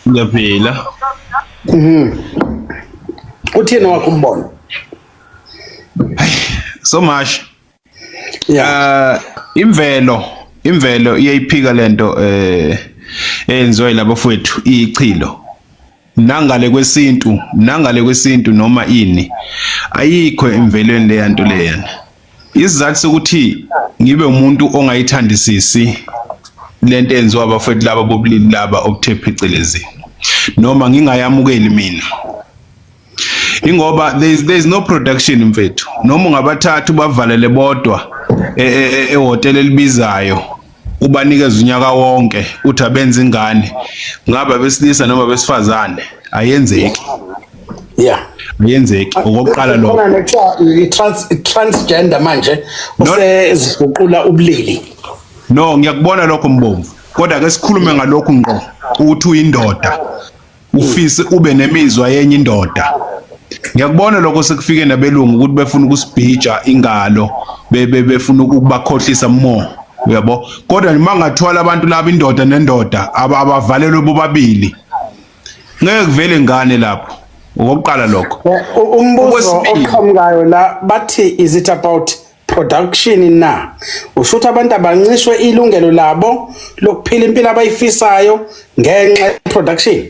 Ngiyaphila. Uthini wakho umbono? So much. Yeah. Imvelo iyayiphika lento eyenziwa yilabafowethu ichilo. Nangale kwesintu, nangale kwesintu noma ini. Ayikho emvelweni leyanto leyana. Isizathu sokuthi ngibe umuntu ongayithandisisi lento enziwa abafowethu laba bobulili laba obuthe phecelezi noma ngingayamukeli mina, ingoba there is no production, mfethu. Noma ungabathatha ubavalele bodwa ehhotel elibizayo, ubanikeza unyaka wonke, uthi abenze ingane, ngaba besilisa noma besifazane, ayenzeki. Ayenzeki, okokuqala lokho. Khona nekuthiwa i-transgender manje, useziguqula ubulili. No, ngiyakubona lokho, Mbomvu, kodwa ke sikhulume ngalokhu ngqo, ukuthi uyindoda ufise ube nemizwa yenye indoda. Ngiyakubona lokho, sekufike nabelungu ukuthi befuna ukusibhija ingalo, befuna ukubakhohlisa more, uyabo. Kodwa noma ngathwala abantu laba, indoda nendoda, abavalelwe bobabili, ngeke kuvele ingane lapho, okokuqala lokho. Umbuzo Okwesibili. oqhamukayo la, bathi is it about production na? Usho ukuthi abantu abancishwe ilungelo labo lokuphila impilo abayifisayo ngenxa ye-production?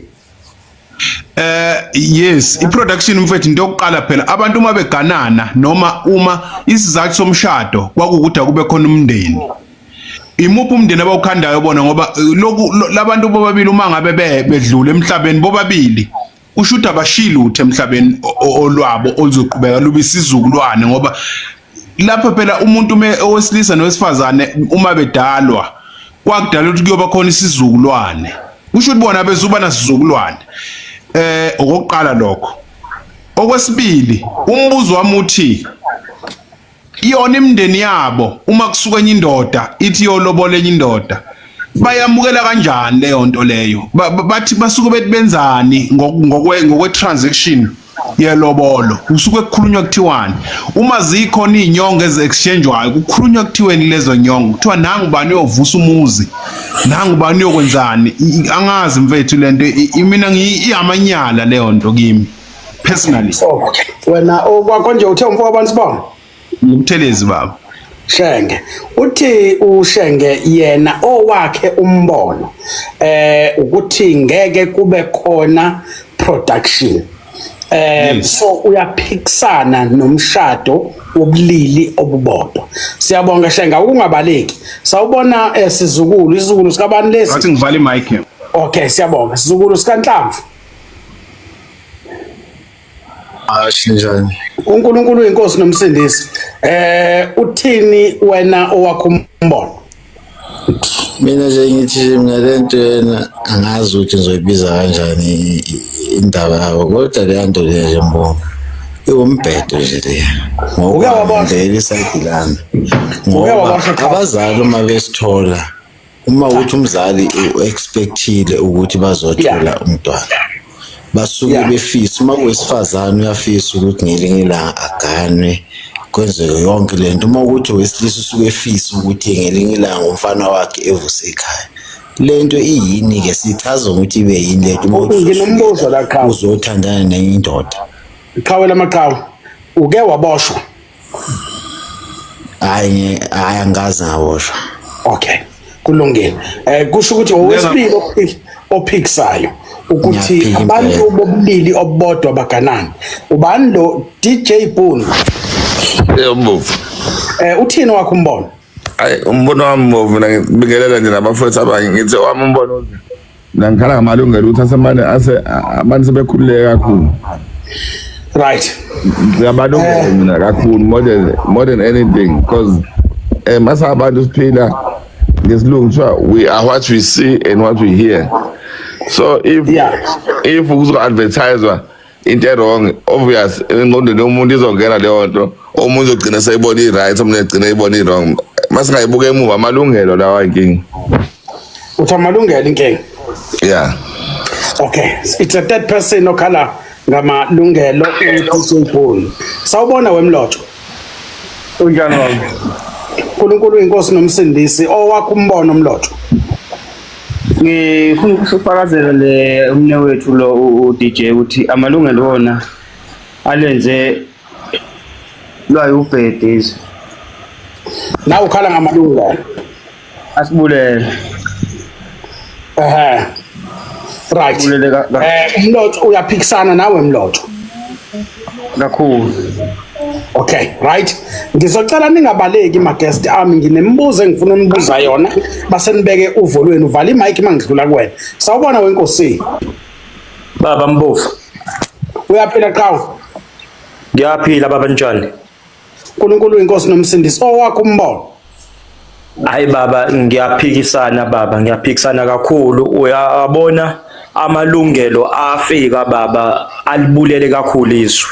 Yes, i-production, mfethu, into yokuqala phela, abantu uma beganana noma uma isizathu somshado kwakukuthi akube khona umndeni. Imuphi umndeni abawukhandayo bona? Ngoba lokhu labantu bobabili, uma ngabe bedlula emhlabeni bobabili, kusho ukuthi abashiyi lutho emhlabeni olwabo oluzoqhubeka lube isizukulwane, ngoba lapha phela umuntu owesilisa nowesifazane uma bedalwa, kwakudala ukuthi kuyoba khona isizukulwane. Kusho ukuthi bona bezuba nasizukulwane. Okokuqala lokho. Okwesibili, umbuzo wami uthi iyona imindeni yabo, uma kusuka enye indoda ithi yolobola enye indoda, bayamukela kanjani leyo nto leyo? Bathi basuke bethi benzani ngokwe transaction yelobolo? Kusuke kukhulunywa kuthiwani uma zikhona izinyongo ezi-exchangewayo? Kukhulunywa kuthiweni lezo nyongo? Kuthiwa nangu bani uyovusa umuzi, nangu bani uyokwenzani? Angazi, mfethu, lento mina iyamanyala leyo nto kimi personally. So wena okwakho nje, uthe umfo wabantu, sibonga? Ngumthelezi, baba. Shenge. Uthi uShenge yena owakhe umbono ukuthi ngeke kube khona production. So uyaphikisana nomshado wobulili obubodwa. Siyabonga, Shenge, ukungabaleki. Sawubona, sizukulu, isizukulu sikabani lesi? Ngathi ngivale imic. Okay, siyabonga. Sizukulu sikaNhlamvu. Ashi, njani? UNkulunkulu uyinkosi nomsindisi. Uthini wena owakho umbono? Mina nje ngithi mina lento yena angazi ukuthi ngizoyibiza kanjani indaba yabo, kodwa leya nto leya nje, mbongo, iwumbhedo nje leya. Uke wabona? Ngoba i-side lami. Uke Ngoba wabona, cha? abazali uma besithola, uma ukuthi umzali u-expectile ukuthi bazothola umntwana, basuke befisa, uma kuwesifazane uyafisa ukuthi ngelinye ilanga aganwe, kwenzeke yonke lento. Uma ukuthi owesilisa usuke efisa ukuthi ngelinye ilanga umfana wakhe evuse ekhaya. Lento iyini-ke? Sichaza ngokuthi ibe yini lento uma uthi Nginombuzo la, qhawe. uzothandana nenye indoda? Qhawe lamaqhawe. Uke waboshwa? Hayi, hayi, angikaze ngaboshwa. Okay. Kulungile. Kusho ukuthi owesibili ophikisayo ukuthi Ngiyaphika abantu impela. bobulili obubodwa baganana. Ubani lo DJ Boone? Yebo, Mbovu. Uthini wakho umbono? Hayi, umbono wami, Mbovu, mina ngibingelela nje nabafowethu abanye. Ngithi wami umbono uthi mina ngikhala ngamalungelo, ukuthi asemane ase abantu sebekhululeke kakhulu. Ngamalungelo mina kakhulu, more than anything, because mase abantu siphila ngesilungu kuthiwa we are what we see and what we hear. So if if kuzo-advertiswa into e-wrong, obvious engqondweni yomuntu izongena leyo nto, omunye uzogcina seyibona i-right, omunye egcina eyibona i-wrong. Masingayibuka emuva, amalungelo lawa inkinga. Uthi amalungelo inkinga. Yeah. Okay, it's a third person okhala ngamalungelo, uDJ Boone. Sawubona, wemlotho. Unjani, baba? uNkulunkulu uyinkosi nomsindisi. Owakho umbono, mlotho? Ngifuna ukusufakazela le umne wethu lo u-DJ ukuthi amalungelo wona alenze lwayo ubhede izwe. Nawe ukhala ngamalungelo. Asibulele. Ehhe. Right. Asibulele Umlotho uyaphikisana nawe Mlotho. Kakhulu. Okay, right. Ngizocela ningabaleki ma guest ami, nginemibuzo engifuna unibuza yona base nibeke uvo lwenu. Vala imic mangidlula kuwena. Sawubona wenkosi. Baba Mbovu. Uyaphila qhawe? Ngiyaphila baba, njani? uNkulunkulu inkosi nomsindisi owakho umbono. Hayi baba, ngiyaphikisana baba, ngiyaphikisana kakhulu. Uyabona amalungelo afika baba alibulele kakhulu izwe.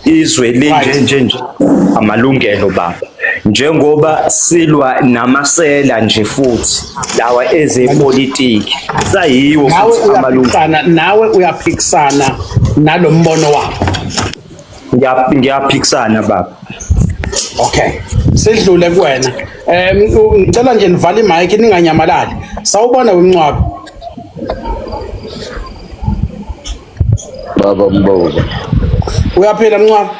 Izwe linje nje nje amalungelo baba. Njengoba silwa namasela nje futhi lawa ezepolitiki sayiwo Nawe futhi amalungelo. uyaphikisana, nawe uyaphikisana nalombono wakho. Ngiyaphikisana baba. Okay. Sidlule kuwena. Ngicela nje nivale imic ninganyamalali. Sawubona wemncwabo. Baba Mbovu. Uyaphila mncwabo?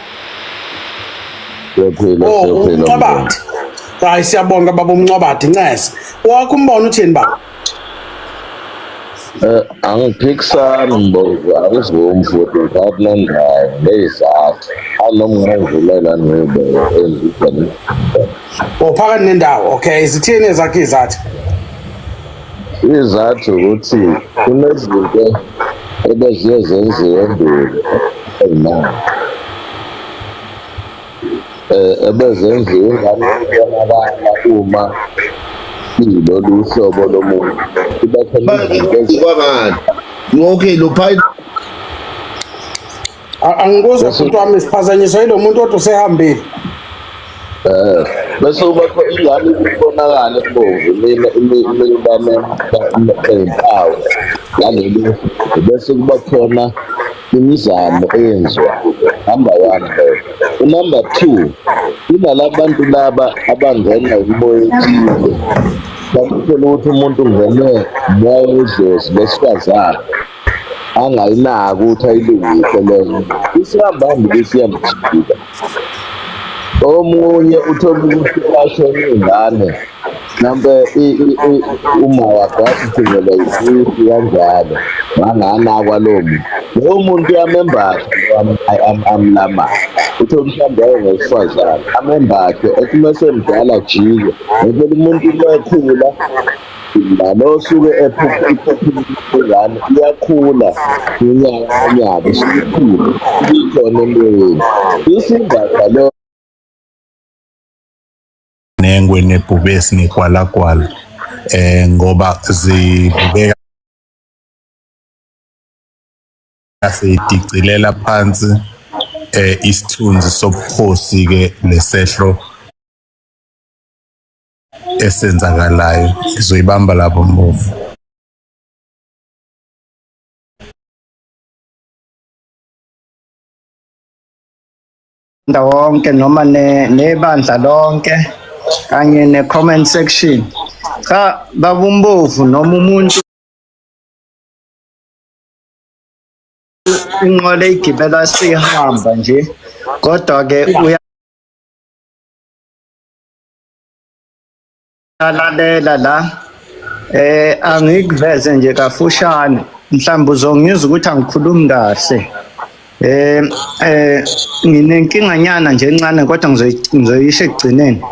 Uyaphila, Oh, siyaphila. umncwabadi. Hayi siyabonga baba umncwabadi ncese. Wakho umbono uthini baba? Angiphikisani Mbovu, angizumi futhi ngithatha nendawo ngezizathu anomngangivulela ngibe endlini. Oh, phakathi nendawo. Okay, zithini ezakhe izathu? Izathu ukuthi kunezinto ebeziye zenziwe endulo ezimanje. Ebezenziwe ingane ibonakala uma iyilolu hlobo lomuntu. Kuba khona izinto Kwangani? Okay, lo phayini Angikuzwa futhi wami, siphazanyiswa yilo muntu odwa usehambile. Bese kuba khona ingane ibonakala Mbovu mina impawu yalolu, bese kuba khona imizamo eyenziwa. Number 1 leyo. Number 2, kunalabantu laba abangena imimoya ethile. Bakuthola ukuthi umuntu ungenwe umoya wedlozi lesifazane angayinaki ukuthi ayilungise leyo. Isihambambi lesiyamjika. Omunye uthola ukuthi bashone ingane mhlampe uma wakhe wathuthukelwa isisu kanjalo wanganakwa lowo muntu. Lowo muntu uyamembatha amlamayo. Uthole mhlawumbe wayengowesifazane amembathe ethi uma esemdala ajike. Ngoba umuntu uma ekhula nalo osuke ephupha ingane iyakhula unyaka nonyaka isikhulu ikhona emoyeni. Isimbatha lo nengwe nebhubesi negwalagwala ngoba zibukeka seyidicilela phansi isithunzi sobukhosi ke lesehlo esenzakalayo. Ngizoyibamba lapho Mbovu. Wonke noma nebandla lonke kanye ne-comment section. Cha baba uMbovu, noma umuntu inqola igibela sihamba nje, kodwa ke uyalalela la. Angikuveze nje kafushane, mhlawumbe uzongizwa ukuthi angikhulumi kahle. Nginenkinganyana nje encane kodwa ngizoyisho ekugcineni.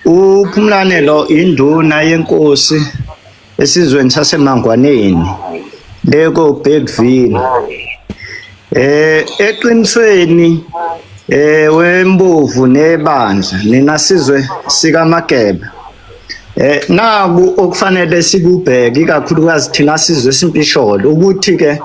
uPhumlane lo induna yenkosi esizweni saseMangwaneni leko Bergville. Eqinisweni wembovu nebandla nina sizwe sikaMageba. Naku okufanele sikubheke ikakhulukazi thina sizwe simpisholo ukuthi ke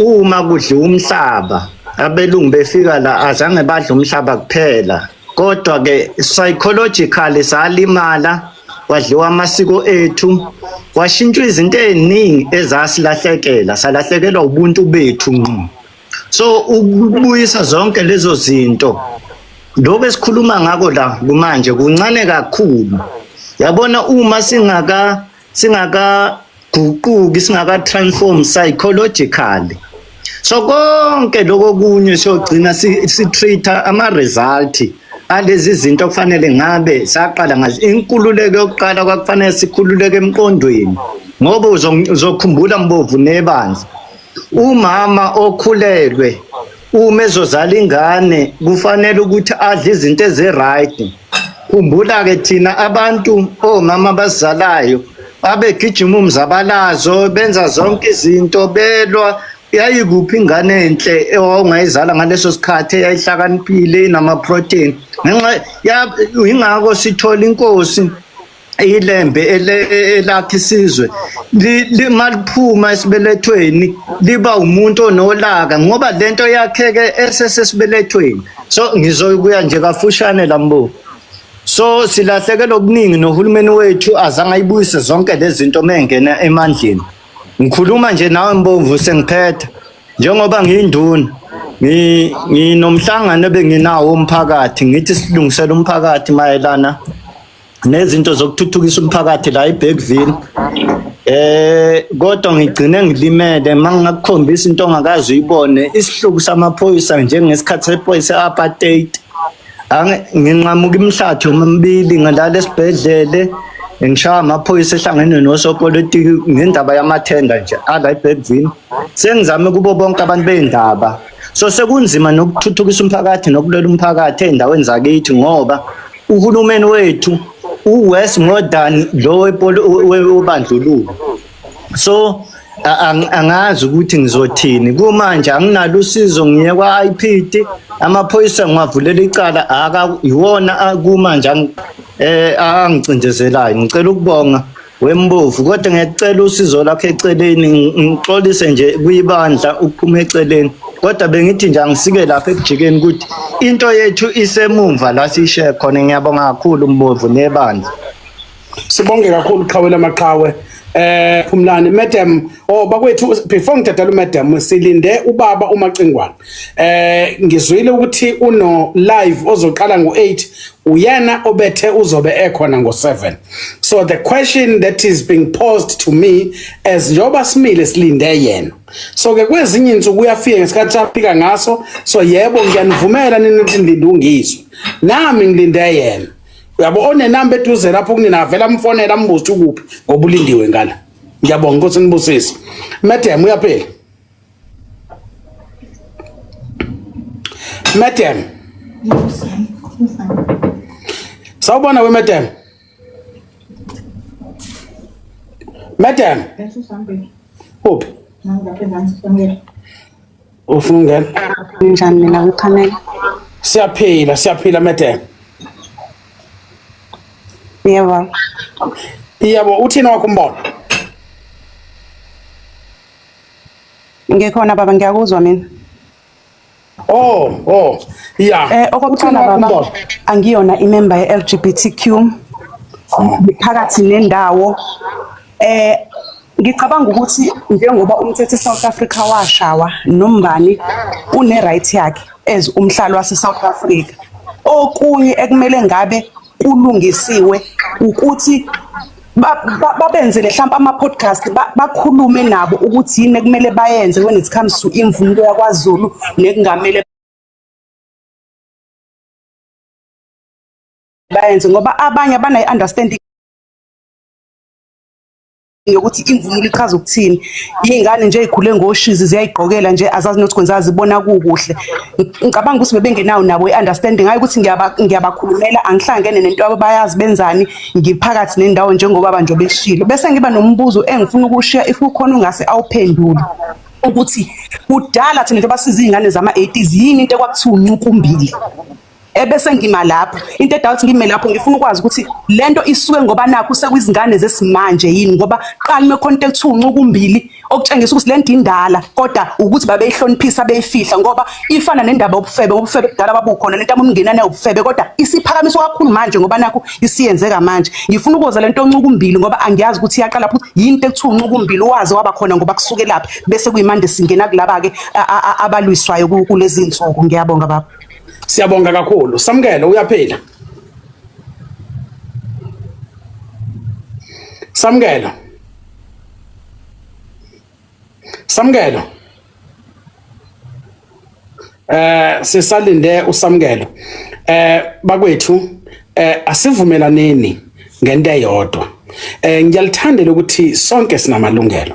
uma kudliwa umhlaba abelungu befika la azange badle umhlaba kuphela, kodwa ke psychologically salimala, kwadliwa amasiko ethu, kwashintshwa izinto eziningi ezasilahlekela, salahlekelwa ubuntu bethu ngqo. So ukubuyisa zonke lezo zinto lokho esikhuluma ngako la kumanje kuncane kakhulu. Yabona uma singaka singakaguquki singaka transform psychologically so konke lokho kunye siyogcina si-treat-a ama-result alezi zinto kufanele ngabe saqala ngazo. Inkululeko yokuqala kwakufanele sikhululeke emqondweni, ngoba uzokhumbula Mbovu nebandla, umama okhulelwe uma ezozala ingane kufanele ukuthi adle izinto ezi-right. Khumbula-ke thina abantu omama abazalayo babegijima umzabalazo, benza zonke izinto, belwa. Yayikuphi ingane enhle owawungayizala ngaleso sikhathi eyayihlakaniphile inama-protein? Ngenxa ingakho sithola inkosi ilembe elakhe isizwe maliphuma esibelethweni liba umuntu onolaka, ngoba lento yakheke esesesibelethweni. So ngizokuya nje kafushane lambo. So silahlekelwa okuningi, nohulumeni wethu azange ayibuyise zonke lezi zinto mengena emandleni. Ngikhuluma nje nawe Mbomvu sengiphetha, njengoba ngiyinduna nginomhlangano ebenginawo umphakathi, ngithi silungisele umphakathi mayelana nezinto zokuthuthukisa umphakathi la eBergville. Kodwa ngigcine ngilimele. Mangingakukhombisa into ongakaze uyibone, isihluku samaphoyisa njengesikhathi sephoyisa apartheid. Nginqamuka imihlathi yomibili, ngilala esibhedlele, ngishaya amaphoyisa ehlangene nosopolitiki ngendaba yamathenda nje ala eBergville. Sengizame kubo bonke abantu bey'ndaba, so sekunzima nokuthuthukisa umphakathi nokulwela umphakathi ey'ndaweni zakithi, ngoba uhulumeni wethu u-worse more than lo wobandlululo. So angazi ukuthi ngizothini kumanje, anginalo usizo. Ngiye kwa-IPID, amaphoyisa ngiwavulela icala, aka iwona kumanje angicindezelayo. Ngicela ukubonga wembovu, kodwa ngiyacela usizo lakho eceleni. Ngixolise nje kuyibandla ukuphuma eceleni, kodwa bengithi nje angisike lapha ekujikeni ukuthi into yethu isemumva la siyishiye khona. Ngiyabonga kakhulu Mbovu nebandla. Sibonge kakhulu qhawe lamaqhawe. Phumlani madam, oh bakwethu, before ngidedela umadam, silinde ubaba uMacingwane. Ngizwile ukuthi uno live ozoqala ngo8, uyena obethe uzobe ekhona ngo7. So the question that is being posed to me as njengoba simile silinde yena. So ke kwezinye insuku uyafika ngesikhathi safika ngaso. So yebo, ngiyanivumela nini ukuthi nilinde ungizwe. Nami ngilinde yena. Uyabo onenamba eduze lapho kunina avela amfonela ambuze ukuthi ukuphi, ngoba ulindiwe ngala. Ngiyabonga, Nkosi nibusise. Madam uyaphila. Madam. Sawubona we madam. Madam. Uphi? Ufuna ungena? Njani mina kwipanel? Siyaphila, siyaphila madam. Yebo. Yebo, uthini wakho umbono? Ngikhona baba, ngiyakuzwa mina. Oh, yeah. Okokuqala baba, angiyona imember ye-LGBTQ. Phakathi nendawo. Ngicabanga ukuthi njengoba umthetho eSouth Africa washawa, nombani une right yakhe as umhlali wase South Africa. Okunye ekumele ngabe kulungisiwe ukuthi babenzele mhlawumbe ama-podcast, bakhulume nabo ukuthi yini ekumele bayenze when it comes to imvunulo yakwaZulu nekungamele bayenze, ngoba abanye abanayo understanding yokuthi imvunulo ichaza ukuthini. Iy'ngane nje ey'khule ngoshizi ziyayigqokela nje, azazi nokuthi kwenzeka, zibona kukuhle. Ngicabanga ukuthi bebengenawo nabo i-understanding, hayi ukuthi ngiyabakhulumela, angihlangene nento yabo, bayazi benzani. Ngiphakathi nendawo njengoba nje beshilo. Bese ngiba nombuzo engifuna ukushiya, if ukhona ungase awuphendule, ukuthi kudala thina njengoba siza iy'ngane zama-80s, yini into ekwakuthiwa uncukumbili? Ebese ngima lapho, into edala ukuthi ngime lapho, ngifuna ukwazi ukuthi lento isuke ngoba nakho sekwizingane zesimanje yini, ngoba qala uma khona into ekuthiwa uncukumbili, okutshengisa ukuthi lento indala, kodwa ukuthi babeyihloniphisa beyifihla, ngoba ifana nendaba yobufebe, ngoba ubufebe kudala babukhona, lento umngenane ubufebe, kodwa isiphakamiswa kakhulu manje ngoba nakho isiyenzeka manje. Ngifuna ukuza lento oncukumbili, ngoba angiyazi ukuthi iyaqala futhi yini into ekuthiwa uncukumbili, wazi waba khona ngoba kusuke laphi, bese kuyimande singena kulaba ke abalwiswayo kulezi insuku. Ngiyabonga baba. Siyabonga kakhulu. Samukelo uyaphila. Samukelo. Samukelo. Eh sisalinde uSamukelo. Eh bakwethu eh asivumelaneni ngento eyodwa. Eh ngiyalithandela ukuthi sonke sinamalungelo.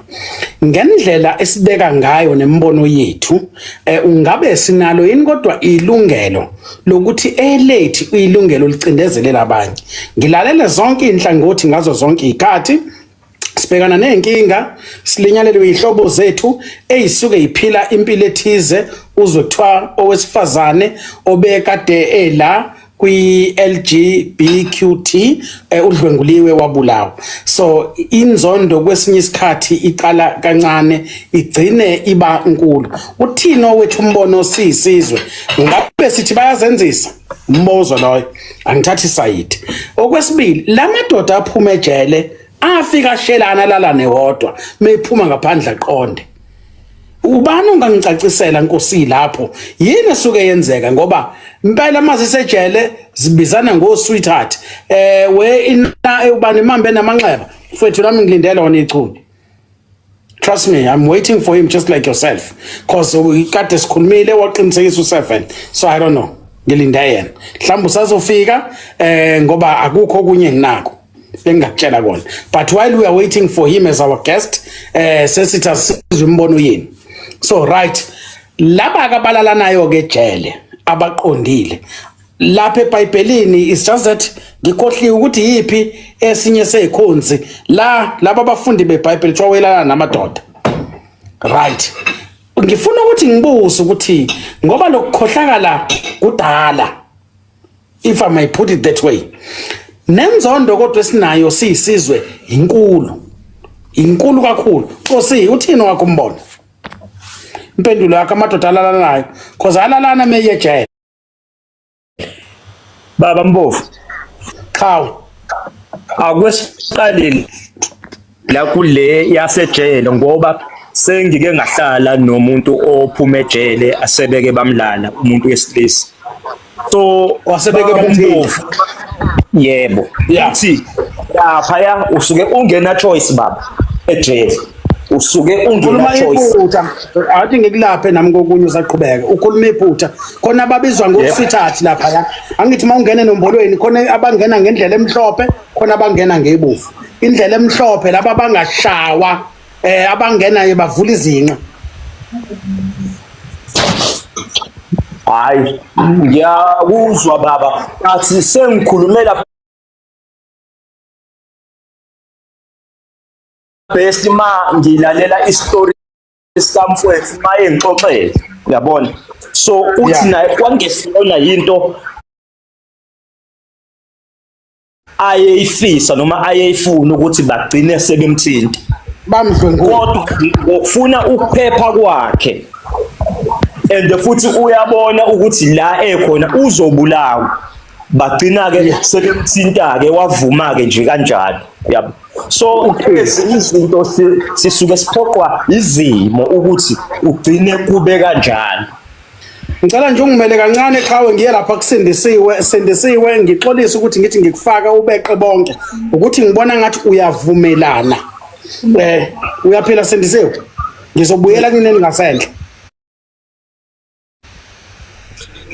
Ngendlela esibeka ngayo nembono yethu eh ungabe sinalo yini kodwa ilungelo lokuthi elethu ilungelo licindezelela abanye. Ngilalele zonke inhlangothi ngazo zonke izikhathi sibhekana nezinkinga silinyalelwe izihlobo zethu eyisuke iphila impilo ethize uzwe kuthiwa owesifazane obekade ela kwi-LGBQT eh, udlwenguliwe wabulawa so inzondo kwesinye isikhathi iqala kancane igcine iba nkulu uthini owethu umbono siyisizwe ngabe sithi bayazenzisa umbozo loyo angithathi sayidi okwesibili lamadoda aphuma ejele afika ashelana lalane wodwa mephuma ngaphandle aqonde ubani ongangicacisela nkosi lapho yini esuke yenzeka ngoba impela mase sejele zibizana ngo sweetheart eh we ina ubani mambe namanxeba mfethu nami ngilindele wona ichunu Trust me, I'm waiting for him just like yourself. Cause kade sikhulumile waqinisekisa u7. So I don't know. Ngilinde yena. Mhlawumbe usazofika eh ngoba akukho okunye nginako. Bengingakutshela kona. But while we are waiting for him as our guest, eh sesithi asizwe imbono yenu. So right, laba akabalalanayo ke ejele abaqondile lapha eBhayibhelini it's just that ngikhohliwe ukuthi yipi esinye sezikhonzi la laba abafundi beBhayibheli kuthiwa welana namadoda right ngifuna ukuthi ngibuze ukuthi ngoba lokukhohlakala kudala if i may put it that way nenzondo kodwa esinayo siyisizwe inkulu inkulu kakhulu Nkosi uthini wakho umbono impendulo yakho amadoda alalanayo cause alalana meyejele Baba Mpofu. Qhawe. Akwesiqalile la kule yasejele ngoba sengike ngahlala nomuntu ophuma ejele asebeke bamlala umuntu wesilisa. So wasebeke bamthinta. Yebo. Yeah. Lapha ya usuke ungena choice baba ejele. Usuke ungena choice. Iphutha. Athi ngikulaphe nami kokunye usaqhubeka. Ukhuluma iphutha. Khona ababizwa ngo-sweetheart lapha ya. Angithi uma ungena enombolweni khona abangena ngendlela emhlophe, khona abangena ngebovu. Indlela emhlophe laba abangashawa eh abangena bavula izinqa. Hayi, ngiyakuzwa baba. Athi sengikhulumela best ma ngilalela isitori sikamfowethu ma engixoxele uyabona so uthi yeah. naye kwangesiyona yinto ayeyifisa noma ayeyifuna ukuthi bagcine sebemthinta bamdlwengula kodwa ngokufuna ukuphepha kwakhe and futhi uyabona ukuthi la ekhona uzobulawa bagcina-ke sebemthinta-ke wavuma-ke nje kanjalo yabo so ezinye izinto sisuke siphoqwa izimo ukuthi ugcine kube kanjalo Ngicela nje ungimele kancane qhawe ngiye lapha kusindisiwe sindisiwe ngixolise ukuthi ngithi ngikufaka ubeqe bonke ukuthi ngibona ngathi uyavumelana eh uyaphila sindisiwe ngizobuyela kunini ngasenhla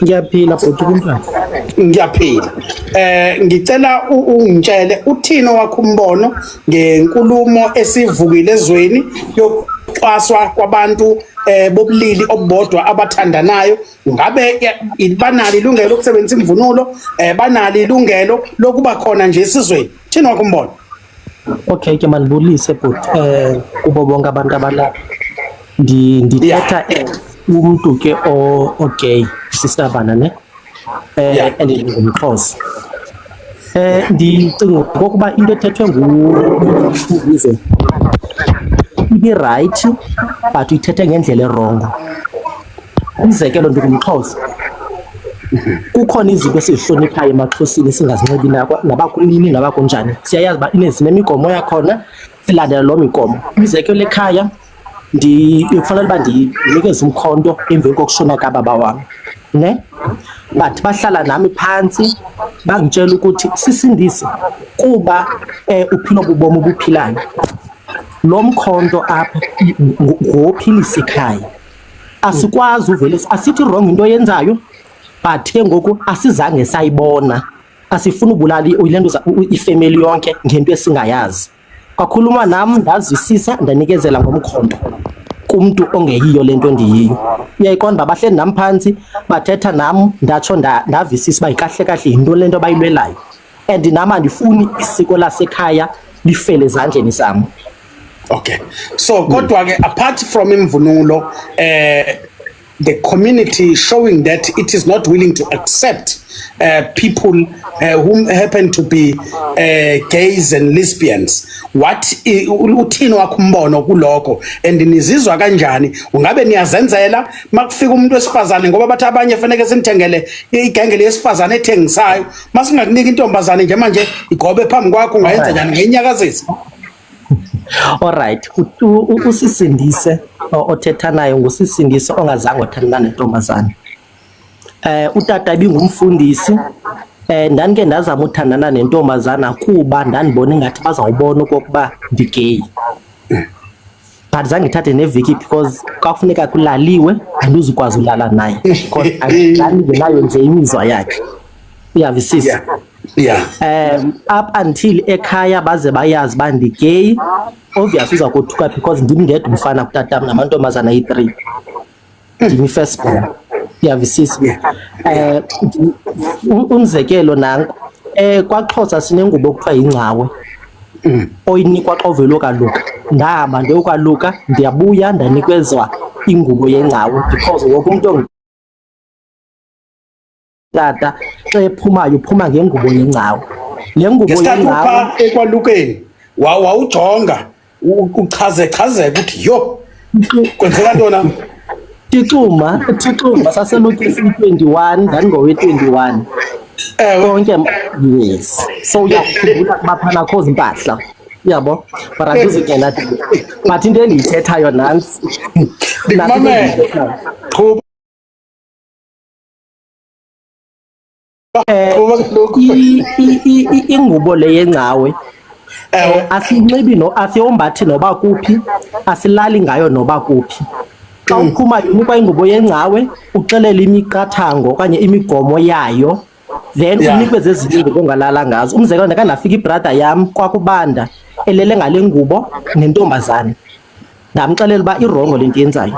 Ngiyaphila bhuti kunjani? Ngiyaphila. Eh ngicela ungitshele uthini wakho umbono ngenkulumo esivukile ezweni yokucwaswa kwabantu eh bobulili obubodwa abathandanayo ngabe banalo ilungelo lokusebenzisa imvunulo eh banalo ilungelo lokuba khona nje esizweni thini wakho umbono Okay ke mandibulise bhuti eh kubo bonke abantu abalapha ndi ndithetha umntu ke o ogay sisabana ne eh and ndingumxhosa eh ndicinga ngokuba into ethethwe nguze ibi right but uyithethe ngendlela erongo umzekelo ndingumxhosa kukhona izinto esizihloniphayo emaxhosini singazinxibi nabakunini nabakunjani siyayazi uba inemigomo yakhona silandela loo migomo umzekelo ekhaya kufanele uba ndinikeze umkhonto emveni kokushona kababa wam ne But bahlala nami phansi bangitshela ukuthi sisindise kuba uphila ubomi obuphilayo. Lo mkhonto apha ngophilisa ikhaya. Asikwazi uvele asithi wrong into oyenzayo, but ke ngoku asizange sayibona. Asifuna ubulala ilento ifamily yonke ngento esingayazi. Kwakhuluma nam, ndazwisisa, ndanikezela ngomkhonto kumntu ongeyiyo lento endiyiyo. Uyayiqonda uba bahleli nam phantsi, bathetha nam, ndatsho ndavisisa uba kahle kahle yintoni le nto abayilwelayo. And nam andifuni isiko lasekhaya lifele ezandleni zam. Okay. So kodwa ke, apart from imvunulo, the community showing that it is not willing to accept people who happen to be gays and lesbians, what uthini wakho umbono kulokho, and nizizwa kanjani? Ungabe niyazenzela makufika umuntu wesifazane, ngoba bathi abanye fanele sinithengele igengele yesifazane ethengisayo, masingakunika intombazane nje manje igobe phambi kwakho, ungayenza njani, ngenyakazisa? Alright, usisindise othetha nayo ngusisindise ongazange othandana nentombazane. Utata ibingumfundisi. Ndandike ndazama uthandana nentombazana kuba ndandibona ingathi bazawubona okokuba ndigay. But zange ndithathe neviki because kwakufuneka kulaliwe, andizukwazi ulala naye because ndandingenayo nje imizwa yakhe. Uyavisisa? Yeah. Up until ekhaya baze bayazi uba ndigay, obvious uza kothuka because ndim ndedwa umfana kutatam namantombazana ayi-3. Ndim i-first born. Uyavisisa? Umzekelo nanku. KwaXhosa sinengubo okuthiwa yingcawe. Oyinikwa xa uvela ukaluka. Ndahamba ndiyokwaluka, ndiyabuya ndanikezwa ingubo yengcawe because wonke umntu tata xa ephumayo uphuma ngengubo yengcawe. Le ngubo Ngesikhathi yengcawe upha ekwalukeni, wawujonga uchaze chazeke ukuthi yo, kwenzeka ntona? Tixuma, Tixuma saselokhu 21, ndandingowe 21. Konke, yes. So uyakhumbula kuba phana akho zimpahla. Uyabo? But andizungena. But into endiyithethayo nantsi. Nantsi into endiyithethayo. Qhuba. Ingubo le yengcawe asinxibi no asiyombathi noba kuphi, asilali ngayo noba kuphi. Xa uphuma unikwa ingubo yengcawe, uxelele imiqathango okanye imigomo yayo, then unikwe zezinye iingubo ongalala ngazo. Umzekelo, ndake ndafika ibrother yam kwakubanda elele ngale ngubo nentombazane, ndamxelela uba irongo le nto yenzayo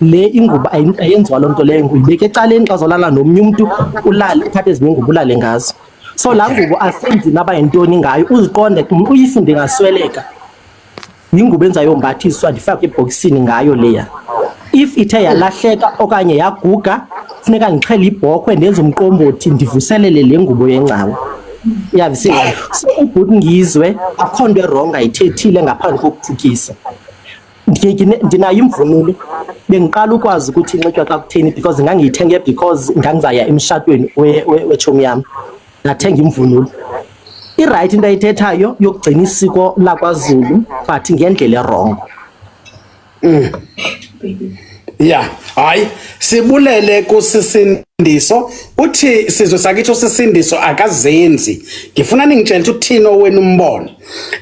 le ingubo, ayenziwa loo nto leyo, uyibeka ecaleni xa uzolala nomnye umntu, ulale uthathe ezinye ingubo ulale ngazo. So laa ngubo asenzi naba yintoni ngayo, uziqonde uyifunde ndingasweleka, yingubo endizayombathiswa ndifakwe ebhokisini ngayo leya. If ithe yalahleka okanye yaguga, funeka ndixhele ibhokhwe, ndenze umqombothi, ndivuselele le ngubo yengcawe. Uyavisisa? So ubhuti Ngizwe akho nto erongo ayithethile ngaphandle kokuthukisa. Ndinayo imvunulo, bengiqala ukwazi ukuthi inxitywa xa kutheni because ngangiyithenge because ngangizaya emshatweni wetshomi yam, ndathenga imvunulo. Irayithi into ayithethayo yokugcina isiko lakwaZulu, but ngendlela erongo. Yeah, hayi, sibulele kusisindiso. Uthi sizwe sakithi usisindiso akazenzi. Ngifuna ningitshele ukuthi uthini owenu umbono.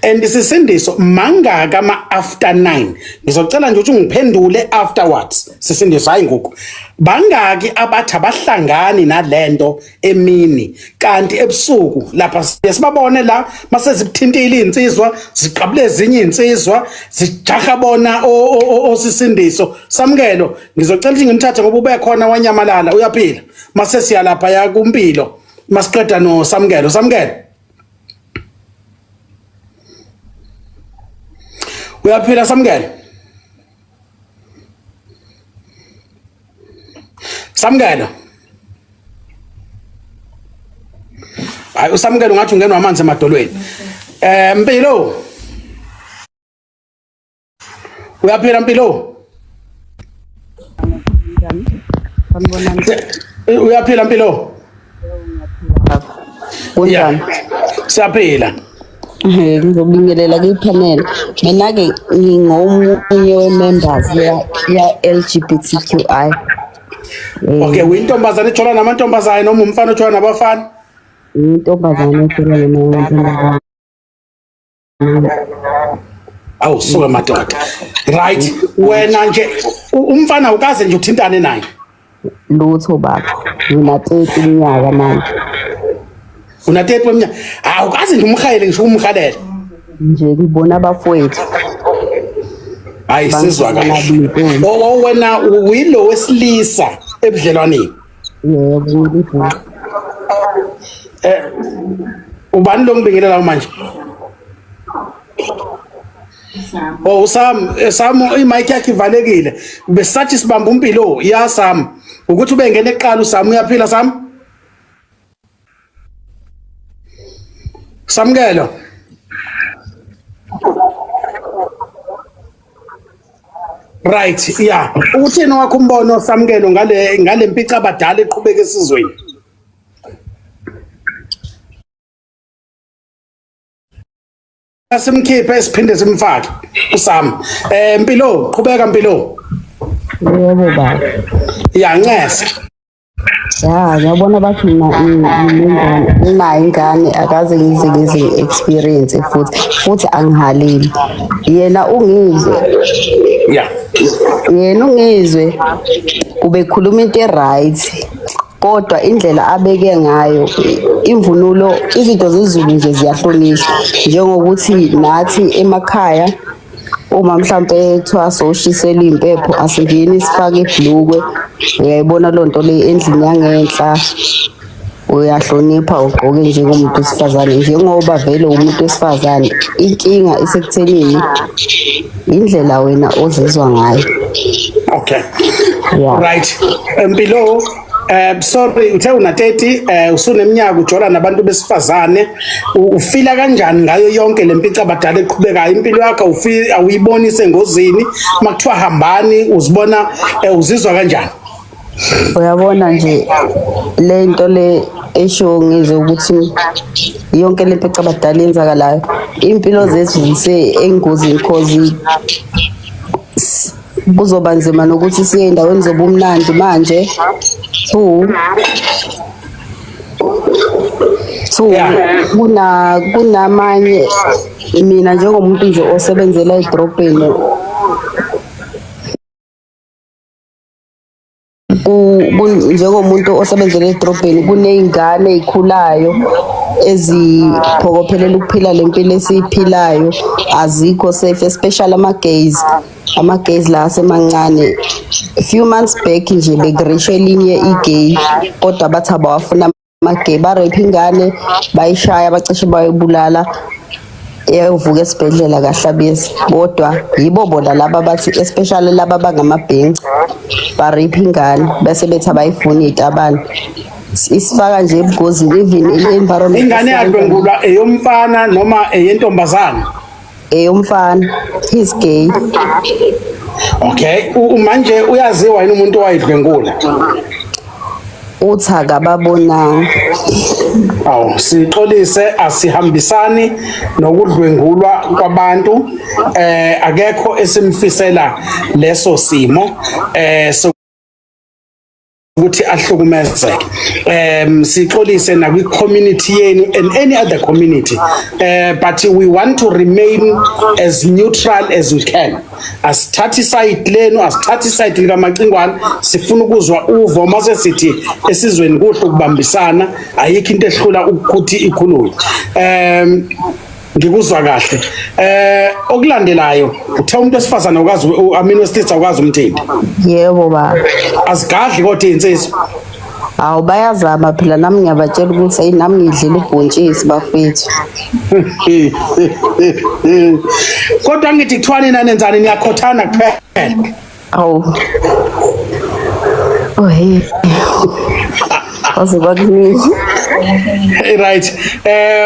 And sisindiso mangaka ama after 9. Ngizocela nje ukuthi ungiphendule afterwards. Sisindiso, hayi ngoku. Bangaki abathi abahlangani nalento emini kanti ebusuku lapha siye sibabone la masezikuthintile izinsizwa ziqabule ezinye izinsizwa zijaha bona osisindiso. Samukelo, ngizocela ukuthi ngimthathe ngoba ube khona wanyamalala, uyaphila. Mase siya lapha ya kumpilo masiqeda no Samukelo. Samukelo, uyaphila Samukelo? Samukelo, hayi, usamukelo ngathi ungenwa amanzi emadolweni. Mpilo, uyaphila Mpilo? Sanibonani. Uyaphila Mpilo? Kunjani? Siyaphila. Ngizobingelela kwipanel. Mina-ke ngingomunye we-members ya LGBTQI. Okay, uyintombazane ejola namantombazane noma umfana ojola nabafana? Intombazane ejola namantombazane. Awu suka madoda. Right, wena nje umfana ukaze nje uthintane naye. Lutho baba. Ngina 30 iminyaka manje. Una 30 weminyaka. Awukaze nje umhayele ngisho umhalele. Nje ngibona abafowethu. Hayi sizwa kahle. Oh wena uyilo wesilisa ebudlelwaneni. Yebo ngilibhuti. Eh ubani lo ngibingelela manje? Oh uSam, Sam imic yakhe ivalekile. Besathi sibamba umpilo ya Sam. Ukuthi ubengena eqala uSam uyaphila Sam? Samkelo. Right, yeah. Uthini wakho umbono Samkelo ngale ngale mpica abadala eqhubeka esizweni? Asimkhiphe siphinde simfake uSam. Eh Mpilo, qhubeka Mpilo. Yebo baba. Ya ncese. Ya, ngiyabona bathi mina nginengane, nginayo ingane akaze ngize ngize ngi-experience futhi futhi angihaleli. Yena ungizwe. Yeah. Yena ungizwe ubekhuluma into e-right kodwa indlela abeke ngayo imvunulo izinto zezulu nje ziyahlonishwa njengokuthi nathi emakhaya uma mhlampe kuthiwa sowushisela iy'mpepho asingeni sifake ibhlukwe uyayibona loo nto le endlini yangenhla uyahlonipha ugqoke njengomuntu wesifazane njengoba vele umuntu wesifazane inkinga isekuthenini indlela wena ozizwa ngayo okay yeah. right Mpilo sorry uthe una 30 usuneminyaka ujola nabantu besifazane ufila kanjani ngayo yonke lempica abadala eqhubekayo impilo yakho awuyiboni isengozini makuthiwa hambani uzibona uzizwa kanjani Uyabona nje le nto le eshiwo ngizwe ukuthi yonke le mpica abadala yenzakalayo impilo zethu zise engozini cause kuzoba nzima nokuthi siye endaweni zobumnandi manje two two kuna kunamanye mina njengomuntu nje osebenzela edrobheni njengomuntu osebenzela edrobheni kuney'ngane ey'khulayo eziphokophelela ukuphila le mpilo esiyiphilayo azikho safe especially ama-gays ama-gays la asemancane few months back nje bekurishe elinye i-gay kodwa bathi abawafuna amagay barephe ingane bayishaya bacishe bayibulala eyovuka esibhedlela kahlabisa kodwa yibo bona laba bathi especially laba bangamabhinca bariphe ingane bese bethi abayifuni itabane isifaka nje ebugozini even i-environment ingane yadlwengulwa eyomfana noma eyentombazane Eyomfana. He's gay. Okay, manje uyaziwa yini umuntu owayidlwengula? Uthi akababonanga. Awu, sixolise asihambisani nokudlwengulwa kwabantu. Akekho esimfisela leso simo. Ukuthi ahlukumezeke. Sixolise nakwi community yenu and any other community, but we want to remain as neutral as we can. Asithathi side lenu, asithathi side likaMacingwane, sifuna ukuzwa uvo. Mase sithi esizweni kuhle ukubambisana, ayikho into ehlula ukuthi ikhulunywe. Ngikuzwa kahle. Okulandelayo uthe umuntu wesifazane ukazi, I mean wesilisa ukazi umthinta? Yebo baba. Azigadli kodwa izinsizwa? Hawu, bayazama phela, nami ngiyabatshela ukuthi ayi nami ngidlela ubhontshisi bafethu. Kodwa ngithi kuthiwani nanenzani, niyakhothana kuphela? Awu. Oh hey. Waze kwakuningi. Right.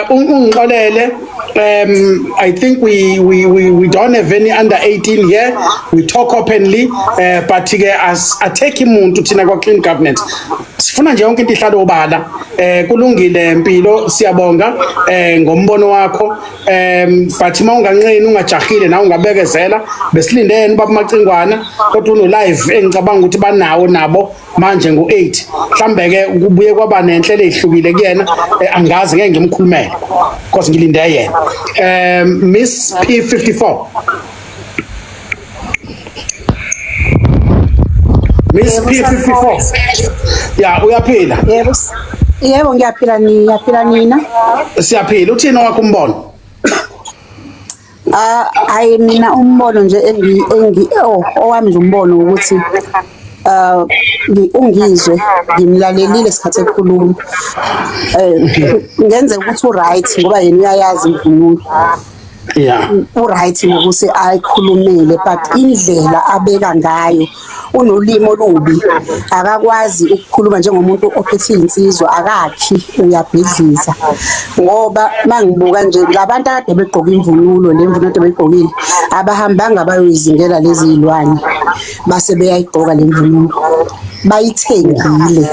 Ungixolele. I think we don't have any under 18 here. We talk openly, but ke as attack umuntu thina kwa clean governance. Sifuna nje yonke into ihlale obala. Kulungile Mpilo, siyabonga ngombono wakho. But uma unganqeni ungajahile nawe ungabekezela, besilindene ubaba Macingwana kodwa uno live engicabanga ukuthi banawo nabo manje ngo-8 mhlambe ke kubuye kwaba nenhlelo ezihlukile kuyena, angazi, ngeke ngimkhulumele because ngilinde yena. Miss P54, Miss Yebo, P54, ya, uyaphila? Yebo. Yebo, ngiyaphila, niyaphila nina? Siyaphila. Uthini wakho umbono? Ah, hayi, mina umbono nje engi engi oh owami nje umbono ukuthi ungizwe ngimlalelile isikhathi ekhuluma, ngenzeka ukuthi u-right ngoba yena uyayazi imvunulo. U-right ngokuthi ayikhulumile, but indlela abeka ngayo, unolimi olubi, akakwazi ukukhuluma njengomuntu ophethe insizwa, akakhi, uyabhidliza, ngoba mangibuka nje labantu akade begqoka imvunulo, le mvunulo kade beyigqokile, abahambanga bayoyizingela lezi zilwane base beyayigqoka le mvunulo, bayithengile,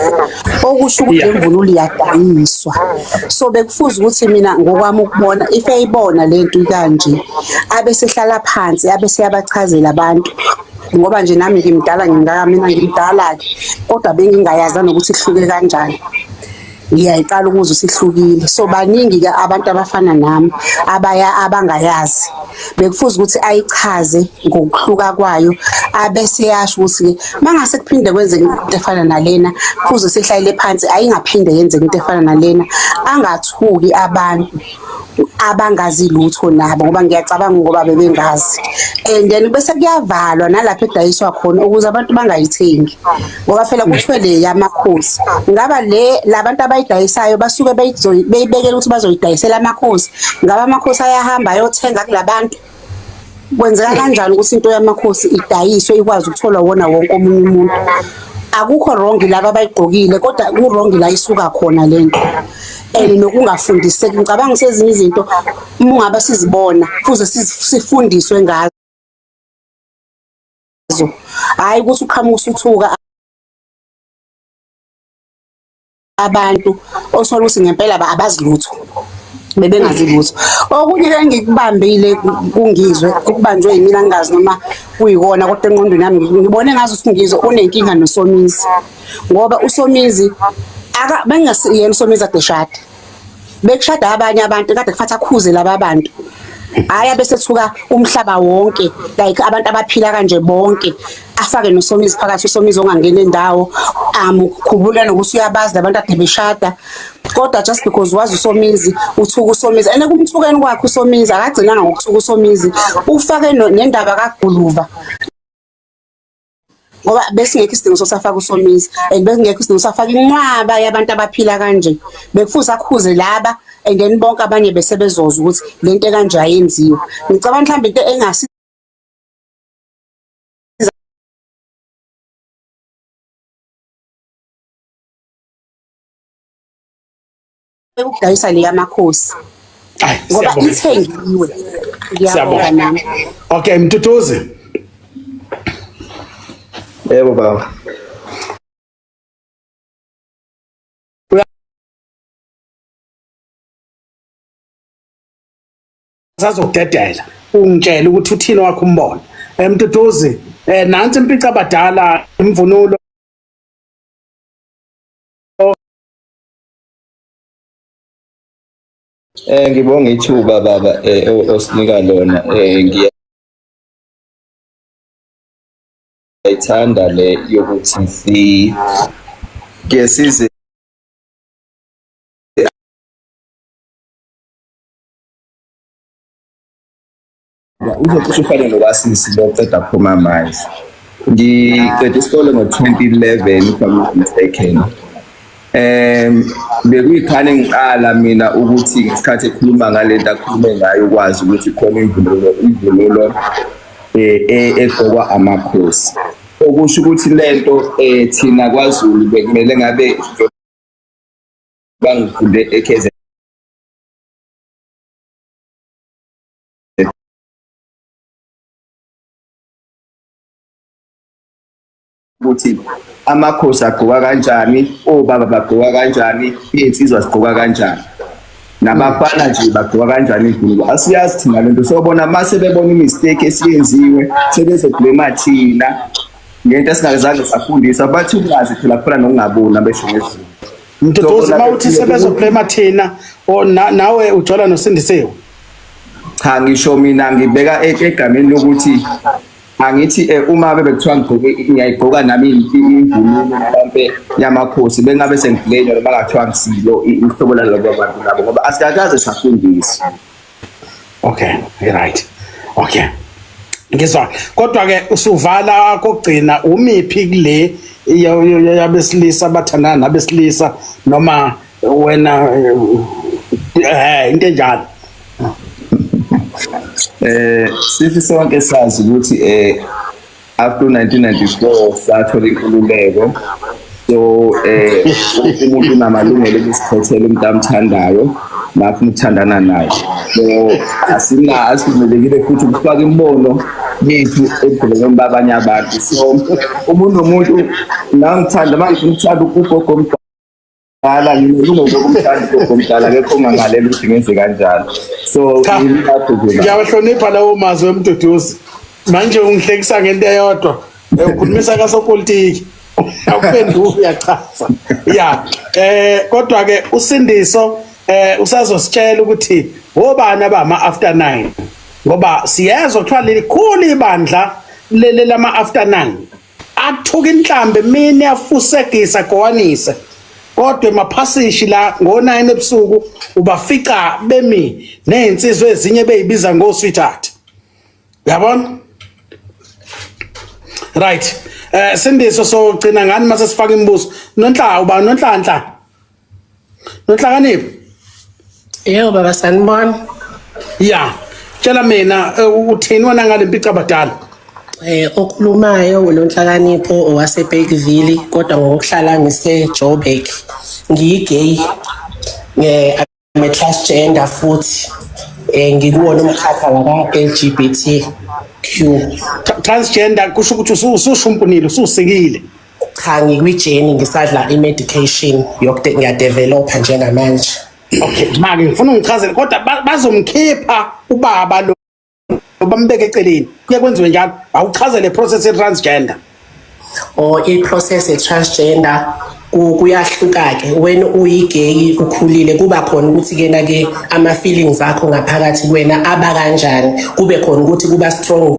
okusho ukuthi le mvunulo iyadayiswa. So bekufuze ukuthi, mina ngokwami ukubona, if eyibona lento ikanje, abesehlala phansi abese yabachazela abantu, ngoba nje nami ngimdala, ngingaka, mina ngimdala-ke, kodwa bengingayazi nanokuthi ihluke kanjani, ngiyayiqala ukuzwa isihlukile. So baningi-ke abantu abafana nami abaya abangayazi. Bekufuze ukuthi ayichaze ngokuhluka kwayo, abese yasho ukuthi-ke mangase kuphinde kwenzeke into efana nalena, kufuze sihlalele phansi, ayingaphinde yenzeke into efana nalena, angathuki abantu abangazi lutho nabo, ngoba ngiyacabanga ngoba bebengazi. And then bese kuyavalwa nalapho edayiswa khona ukuze abantu bangayithengi, ngoba phela kuthiwe le yamakhosi. Ngaba le labantu abayidayisayo basuke beyibekela ukuthi bazoyidayisela amakhosi? Ngaba amakhosi ayahamba ayothenga kulabantu? Kwenzeka kanjani ukuthi into yamakhosi idayiswe, ikwazi ukutholwa wona wonke omunye umuntu? Akukho wrong laba abayigqokile, kodwa ku-wrong la isuka khona lento and nokungafundiseki. Ngicabanga ukuthi ezinye izinto uma ungabe sizibona, kuze sifundiswe ngazo, hhayi ukuthi uqhamuka usuthuka abantu othola ukuthi ngempela abazi lutho, bebengazi lutho. Okunye ke engikubambile kungizwe, okubanjwe yimina, ngingazi noma kuyikona, kodwa engqondweni yami ngibone ngazi ukuthi ngizwe unenkinga noSomizi, ngoba uSomizi aka bengasiyena uSomizi ade shada, bekushada abanye abantu kade kufatha akhuze laba bantu, hhayi abesethuka umhlaba wonke, like abantu abaphila kanje bonke, afake noSomizi phakathi, uSomizi ongangena endawo. Khumbula nokuthi uyabazi labantu ade beshada, kodwa just because wazi uSomizi, uthuka uSomizi. And ekumthukeni kwakhe uSomizi, akagcinanga ngokuthuka uSomizi, ufake nendaba kaGuluva, ngoba besingekho isidingo sosafaka uSomizi and besingekho isidingo safaka inqwaba yabantu abaphila kanje. Bekufuze akhuze laba and then bonke abanye bese bezozwa ukuthi le nto ekanje ayenziwe. Ngicabanga mhlawumbe into engasiza ukudayisa le yamakhosi, Ayi, ngoba siyabonga. ithengiwe. Ngiyabonga Siyabonga. nami. Okay, Mtutuzi. Yebo, baba. Sazokudedela ungitshele ukuthi uthini wakho umbono. Mtutuzi, nansi impica abadala imvunulo. Ngibonga ithuba, baba, osinika lona. Ngiyayithanda le yokuthi si ke size uzocishe ufane nokasisi lo oceda kuphuma manje. Ngiqeda isikole ngo-2011, if I'm not mistaken. Bekuyikhane ngiqala mina ukuthi ngesikhathi ekhuluma ngalento akhulume ngayo, ukwazi ukuthi khona imvunulo egqokwa amakhosi. Okusho ukuthi lento thina kwaZulu bekumele ngabe bangifunde eKZN. ukuthi amakhosi agqoka kanjani, obaba bagqoka kanjani, iy'nsizwa zigqoka kanjani, nabafana nje bagqoka kanjani imvunulo. Asiyazi thina lento, sobona mase bebona imistake esiyenziwe sebezoblema thina ngento esingazange safundiswa. Bathi ukungazi phela kufana nokungaboni, abesho ngesiZulu. Mduduzi, uma uthi sebezoblema thina, nawe ujola noSindisiwe? Cha, ngisho mina ngibeka egameni lokuthi angithi uma bebe kuthiwa ngigqoke, ngiyayigqoka nami imvunulo mhlampe yamakhosi, bengabe sengiblenywa noma ngathiwa ngisilo uhlobo lalabo bantu labo, ngoba asikakaze safundiswa. Okay, right. Okay. Ngizwa. Kodwa ke usuvala kokugcina, umiphi kule yabesilisa abathandana nabesilisa, noma wena into enjalo? Sithi sonke sazi ukuthi after 1994 sathola inkululeko, so wonke umuntu unamalungelo okuzikhethela umuntu amthandayo nafuna ukuthandana naye. So asina asivumelekile futhi ukufaka imibono yethu ebudlelwaneni babanye abantu. So umuntu nomuntu, nangithanda, uma ngifuna ukuthanda ugogo omdala, nginelungelo lokumthanda ugogo omdala, akekho ongangalela ukuthi ngenze kanjalo. So Cha, ngilapho nje la. Ngiyawahlonipha lawo mazwi emduduzi. Manje ungihlekisa ngento eyodwa. Ukhulumisa kasopolitiki. Awuphenduli, uyachaza. Ya. Kodwa ke uSindiso usazositshela ukuthi obani abama after 9, ngoba siyezwa kuthiwa lelikhulu ibandla leli lama after 9 athuka inhlambe emini, afusekisa gowanise, kodwa emaphasishi la ngo9 ebusuku ubafica bemi nezinsizwa ezinye beyibiza ngo sweetheart, uyabona? Right, Sindiso, so gcina ngani mase sifaka imibuzo? Nonhla, uba Nonhlanhla, Nonhlakanipho. Yebo baba, sanibona. Ya, tshela mina, uthini wena ngale mpica abadala? Okhulumayo uNonhlakanipho owaseBergville, kodwa ngokuhlala ngise Joburg. Ngiyigay. I'm a transgender futhi ngikuwona umkhakha waka LGBTQ. Transgender kusho ukuthi usushumpunile, ususikile? Cha, ngikwi-journey, ngisadla i-medication yokude ngiyadevelopa njengamanje. Okay, make ngifuna ungichazele, kodwa bazomkhipha ubaba lo, bambeke eceleni, kuye kwenziwe njalo? Awuchazele process ye-transgender. Or i-process ye-transgender kuyahluka-ke. Wena uyi-gay, ukhulile, kuba khona ukuthi kena ke ama-feelings akho ngaphakathi kuwena aba kanjani, kube khona ukuthi kuba strong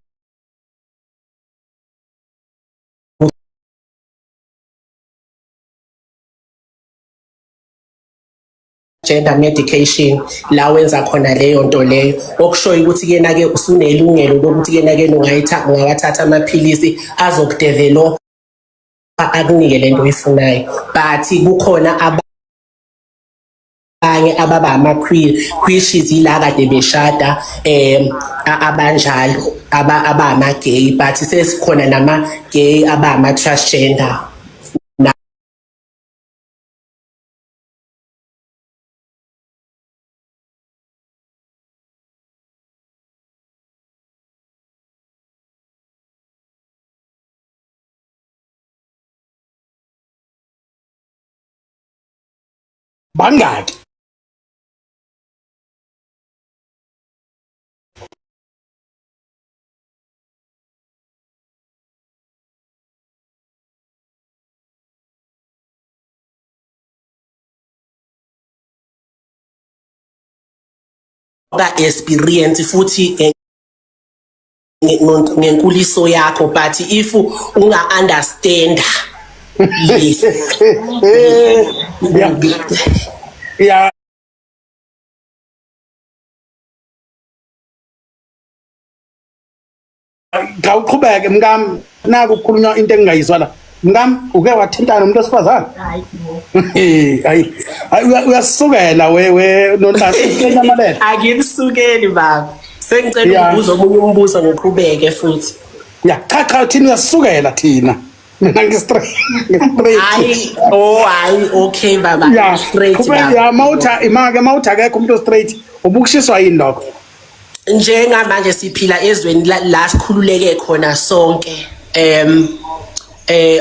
gender medication la wenza khona leyo nto leyo, okushoyo ukuthi kena ke usunelungelo lokuthi kena ke ungawathatha amaphilisi azokudevelop, akunike lento oyifunayo. But kukhona abanye ababa ama-queer, which is ila kade beshada abanjalo abama-gay, but sesikhona nama-gay abama-transgender. Bangaki? Ka experience futhi ngenkuliso yakho, but if unga understand, yes. Ya. Ngawuqhubeke mkami, naku kukhulunywa into engingayizwa la. Mkami, uke wathintana nomuntu wesifazane? Hayi, hayi, uyasukela we Nonhlanhla, uyanyamalele. Angimsukeli baba, sengicela ukubuza omunye umbuzo, ngiqhubeke futhi. Ya, cha cha, thina uyasukela thina. Mina ngi-straight, ngi-straight. Hayi, oh hayi, okay baba. Ya, straight qhubeka. Baba. Ya, mawutha imake, mawutha akekho umuntu o-straight, ubukushiswa yini lokho? Njengamanje siphila ezweni la sikhululeke khona sonke.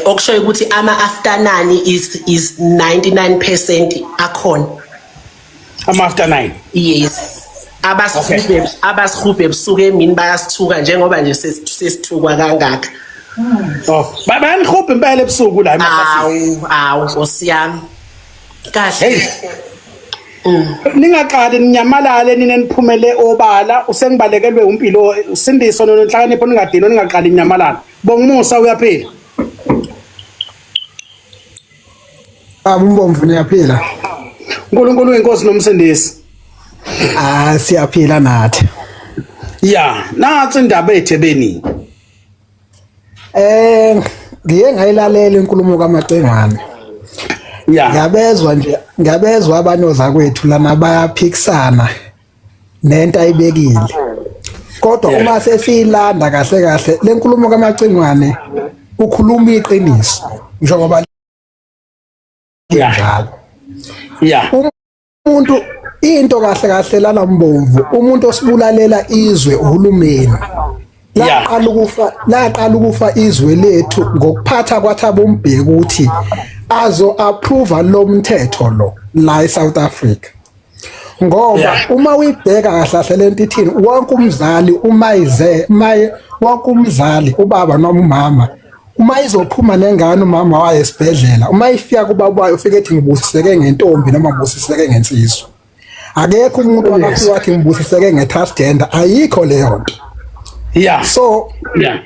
Okusho ukuthi ama after 9 is 99% akhona. Ama after 9. Yes. Abasihubhe abasihubhe ebusuku emini bayasithuka njengoba nje sesithukwa kangaka. Oh, bayanihubha impela ebusuku la emakhasini. Awu, awu Nkosi yami. Kahle. Ningaqali ninyamalale nina niphumele obala usengibalekelwe umpilo usindiso nonhlakanipho ningadinwa ningaqali ninyamalala. Bongumusa uyaphila. Baba uMbomvu niyaphila. uNkulunkulu uyinkosi nomsindisi. Ah siyaphila nathi. Ya, natsi indaba ethebeni. Ngiye ngayilalela inkulumo kaMacengwane. Ya. Ngiyabezwa nje, ngiyabezwa abanoza kwethu lana bayaphikisana nento ayibekile. Kodwa uma sesiyilanda kahle kahle lenkulumo kaMacingwane ukhuluma iqiniso njengoba linjalo. Yeah. Umuntu into kahle kahle lana Mbomvu umuntu osibulalela izwe uhulumeni. Laqala ukufa laqala ukufa izwe lethu ngokuphatha kwaThabo Mbeki ukuthi azo approve lo mthetho lo la eSouth Africa. Ngoba uma uyibheka kahle kahle lento ithini wonke umzali uma ize maye wonke umzali ubaba noma umama uma izophuma nengane umama wayo esibhedlela uma ifika kubaba wayo ufike ethi ngibusiseke ngentombi noma ngibusiseke ngensizwa akekho umuntu akafika wathi ngibusiseke nge-transgender ayikho leyo nto. Yeah. So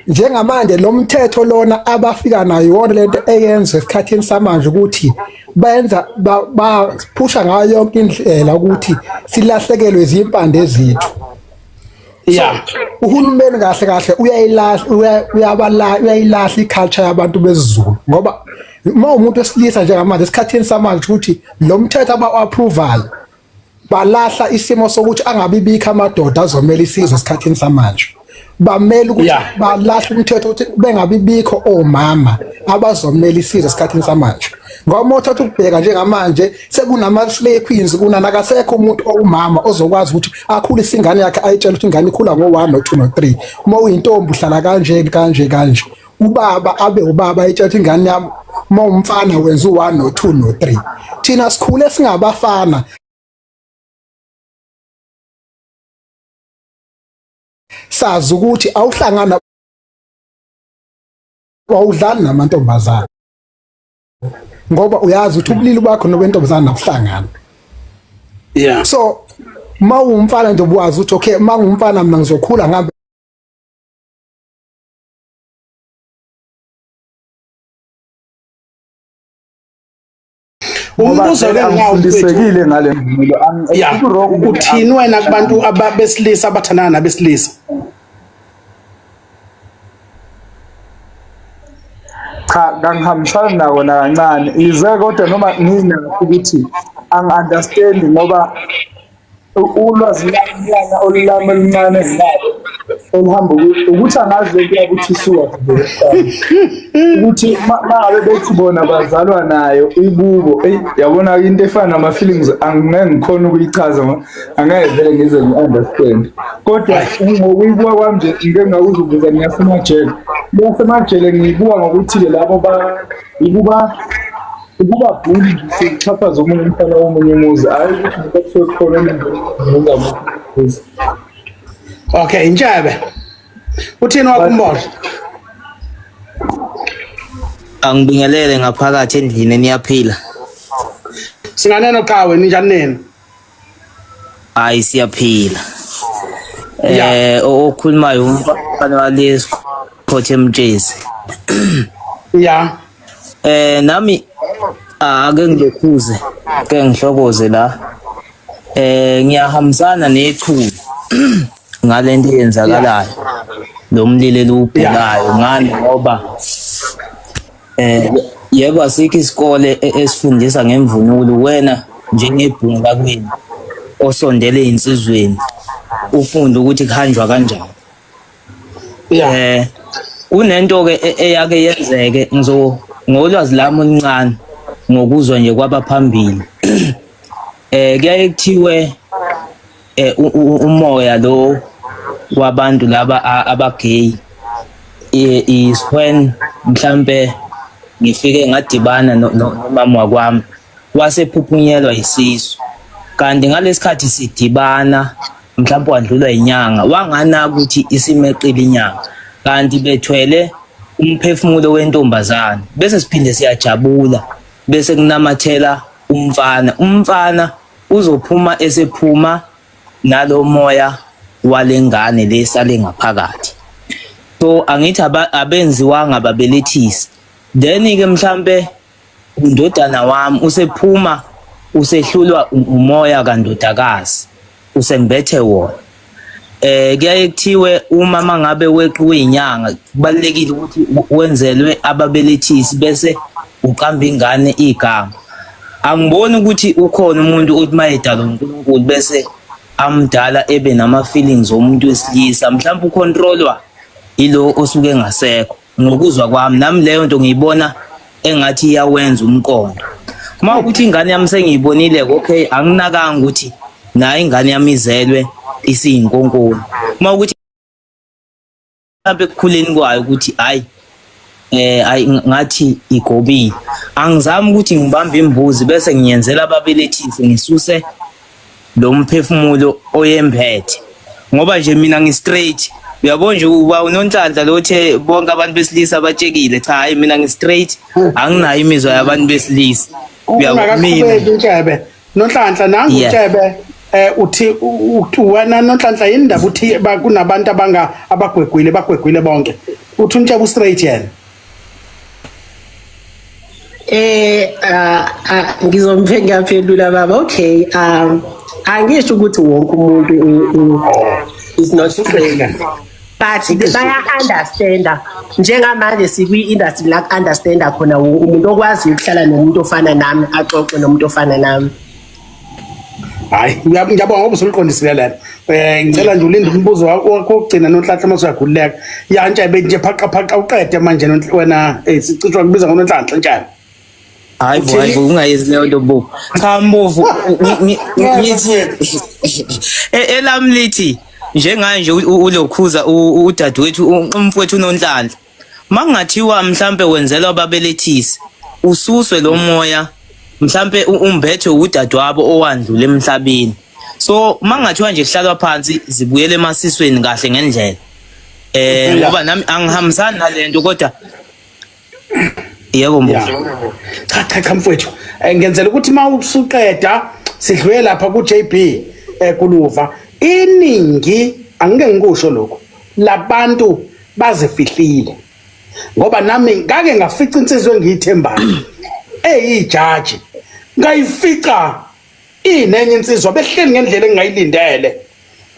njengamanje lo mthetho lona abafika nayo iwona lento eyenza esikhathini samanje ukuthi benza baphusha ngayo yonke indlela ukuthi silahlekelwe izimpande zethu. Yeah. Uhulumeni kahle kahle uyayilahla uyabala uyayilahla iculture yabantu besiZulu ngoba uma umuntu wesilisa njengamanje esikhathini samanje ukuthi lo mthetho aba-approval balahla isimo sokuthi angabibikho amadoda azomela isizwe esikhathini samanje bamele ukuthi balahla umthetho ukuthi bengabibikho omama abazomela isizwe esikhathini samanje ngoba uma uthatha ukubheka njengamanje sekunama-slay queens kunanakasekho umuntu owumama ozokwazi ukuthi akhulise ingane yakhe ayitshele ukuthi ingane ikhula ngo-1 no-2 no-3 uma uyintombi uhlala kanje kanje kanje ubaba abe ubaba ayitshela ukuthi ingane yami uma umfana wenza u-1 no-2 no-3 thina sikhule singabafana sazi ukuthi awuhlangana wawudlali namantombazane ngoba uyazi ukuthi ubulili bakho nobentombazane nakuhlangana. Yeah. So uma uwumfana nje ubuwazi ukuthi okay uma ngumfana mina ngizokhula ngihambe Umbuzo ke ngifundisekile ngale mvunulo. Yeah. Uthini wena kubantu abesilisa abathandana nabesilisa? Cha, kangihambisani nako nakancane. Yize kodwa noma nginakho ukuthi angi-understand ngoba ulwazi lwami olulami oluncane enginalo oluhamba ukuthi angazi lento yakuthi isuka ukuthi mangabe bethi bona bazalwa nayo ikubo eyi yabona into efana nama-feelings angeke ngikhona ukuyichaza angeke vele ngize ngi-understand kodwa ngokuyibuka kwami nje ngike ngakuzubuza ngiyasemajele ngiyasemajele ngiyibuka ngokuthi-ke labo ikuba ukuba bully sikuxhaphaza omunye umfana womunye umuzi hhayi ukuthi ngoba kusuke kukhona omunye. Okay, Ntshebe. Uthini wakho umbono? Angibingelele ngaphakathi endlini niyaphila. Singaneno qhawe ninjani nina? Hayi siyaphila. Okhulumayo umfana walesikhothi emtshezi. Ya. Nami ake ngilokhuze ke ngihlokoze la. Ngiyahambisana nechulu ngalento eyenzakalayo. Lo mlilo eliwubhekayo ngani ngoba yebo asikho isikole esifundisa ngemvunulo wena njengebhungu lakwenu osondele insizweni ufunde ukuthi kuhanjwa kanjani. Kunento ke eyake yenzeke ngizo ngolwazi lami oluncane ngokuzwa nje kwabaphambili. Kuyaye kuthiwe umoya lo wabantu laba abagay is when mhlambe Ngifike ngadibana nomama wakwami wasephuphunyelwa isisu. Kanti ngalesikhathi sidibana mhlawumbe wadlulwa inyanga wanganaka ukuthi isimeqile inyanga kanti bethwele umphefumulo wentombazane bese siphinde siyajabula bese kunamathela umfana umfana uzophuma esephuma nalomoya walengane lesale ngaphakathi so angithi abenziwanga babelethisi then ke mhlambe undodana wami usephuma usehlulwa umoya kandodakazi usembethe wona eh kuyaye kuthiwe uma mangabe weqiwe inyanga kubalekile ukuthi wenzelwe ababelethisi bese uqamba ingane igama angiboni ukuthi ukhona umuntu othi mayedalwa uNkulunkulu bese amdala ebe nama feelings omuntu wesilisa mhlawumbe ucontrolwa ilo osuke engasekho ngokuzwa kwami nami leyo nto ngiyibona engathi iyawenza umqondo uma ukuthi ingane yami sengiyibonile okay anginakanga ukuthi nayo ingane yami izelwe isiyinkonkoni uma ukuthi mhlawumbe ekukhuleni kwayo ukuthi hayi eh ayi ngathi igobile angizami ukuthi ngibambe imbuzi bese ngiyenzela ababelethisi ngisuse lo mphefumulo oyembethe ngoba nje mina ngi-straight uyabo nje uba unonhlanhla lo othe bonke abantu besilisa abatshekile cha hayi mina ngi-straight anginayo imizwa yabantu besilisa uyabo mina Ungakaqhubeki Ntshebe Nonhlanhla nangu Ntshebe eh uthi wena Nonhlanhla yini ndaba uthi kunabantu abanga abagwegwile bagwegwile bonke uthi uNtshebe ustraight yena Eh ah, ah, ngizompe ngiyaphendula baba okay um angisho ukuthi wonke umuntu is not straight but baya understanda njengamanje sikwi industry la understanda khona wonke umuntu okwaziyo ukuhlala nomuntu ofana nami axoxe nomuntu ofana nami Hayi ngiyabonga ngoba usuliqondisile lelo. Eh ngicela nje ulinde umbuzo wakho wokugcina Nonhlanhla uma usuyakhululeka. Ya Ntshebe nje phaqa phaqa uqede manje wena eh sicitshwa kubiza ngoNonhlanhla Ntshebe. Hayi bo hayi bo ungayenzi leyo nto bo. Cha mbovu ngithi elami lithi njenganje ulokhuza udadewethu umfowethu uNonhlanhla. Makungathiwa mhlambe wenzelwa ababelethisi ususwe lo moya mhlambe umbethwe udadewabo owandlula emhlabeni. So mangathiwa nje kuhlalwa phansi zibuyele emasisweni kahle ngendlela. Eh ngoba nami angihambisani nalento kodwa Yebo mbovu. Cha cha cha mfowethu. Eh, ngenzela ukuthi uma usuqeda sidlule lapha ku JB eh Kuluva. Iningi angike ngikusho lokho. Labantu bazifihlile. Ngoba nami ngake ngafica insizwa engiyithembayo. Eyijaji. Ngayifica inenye insizwa behleli ngendlela engingayilindele.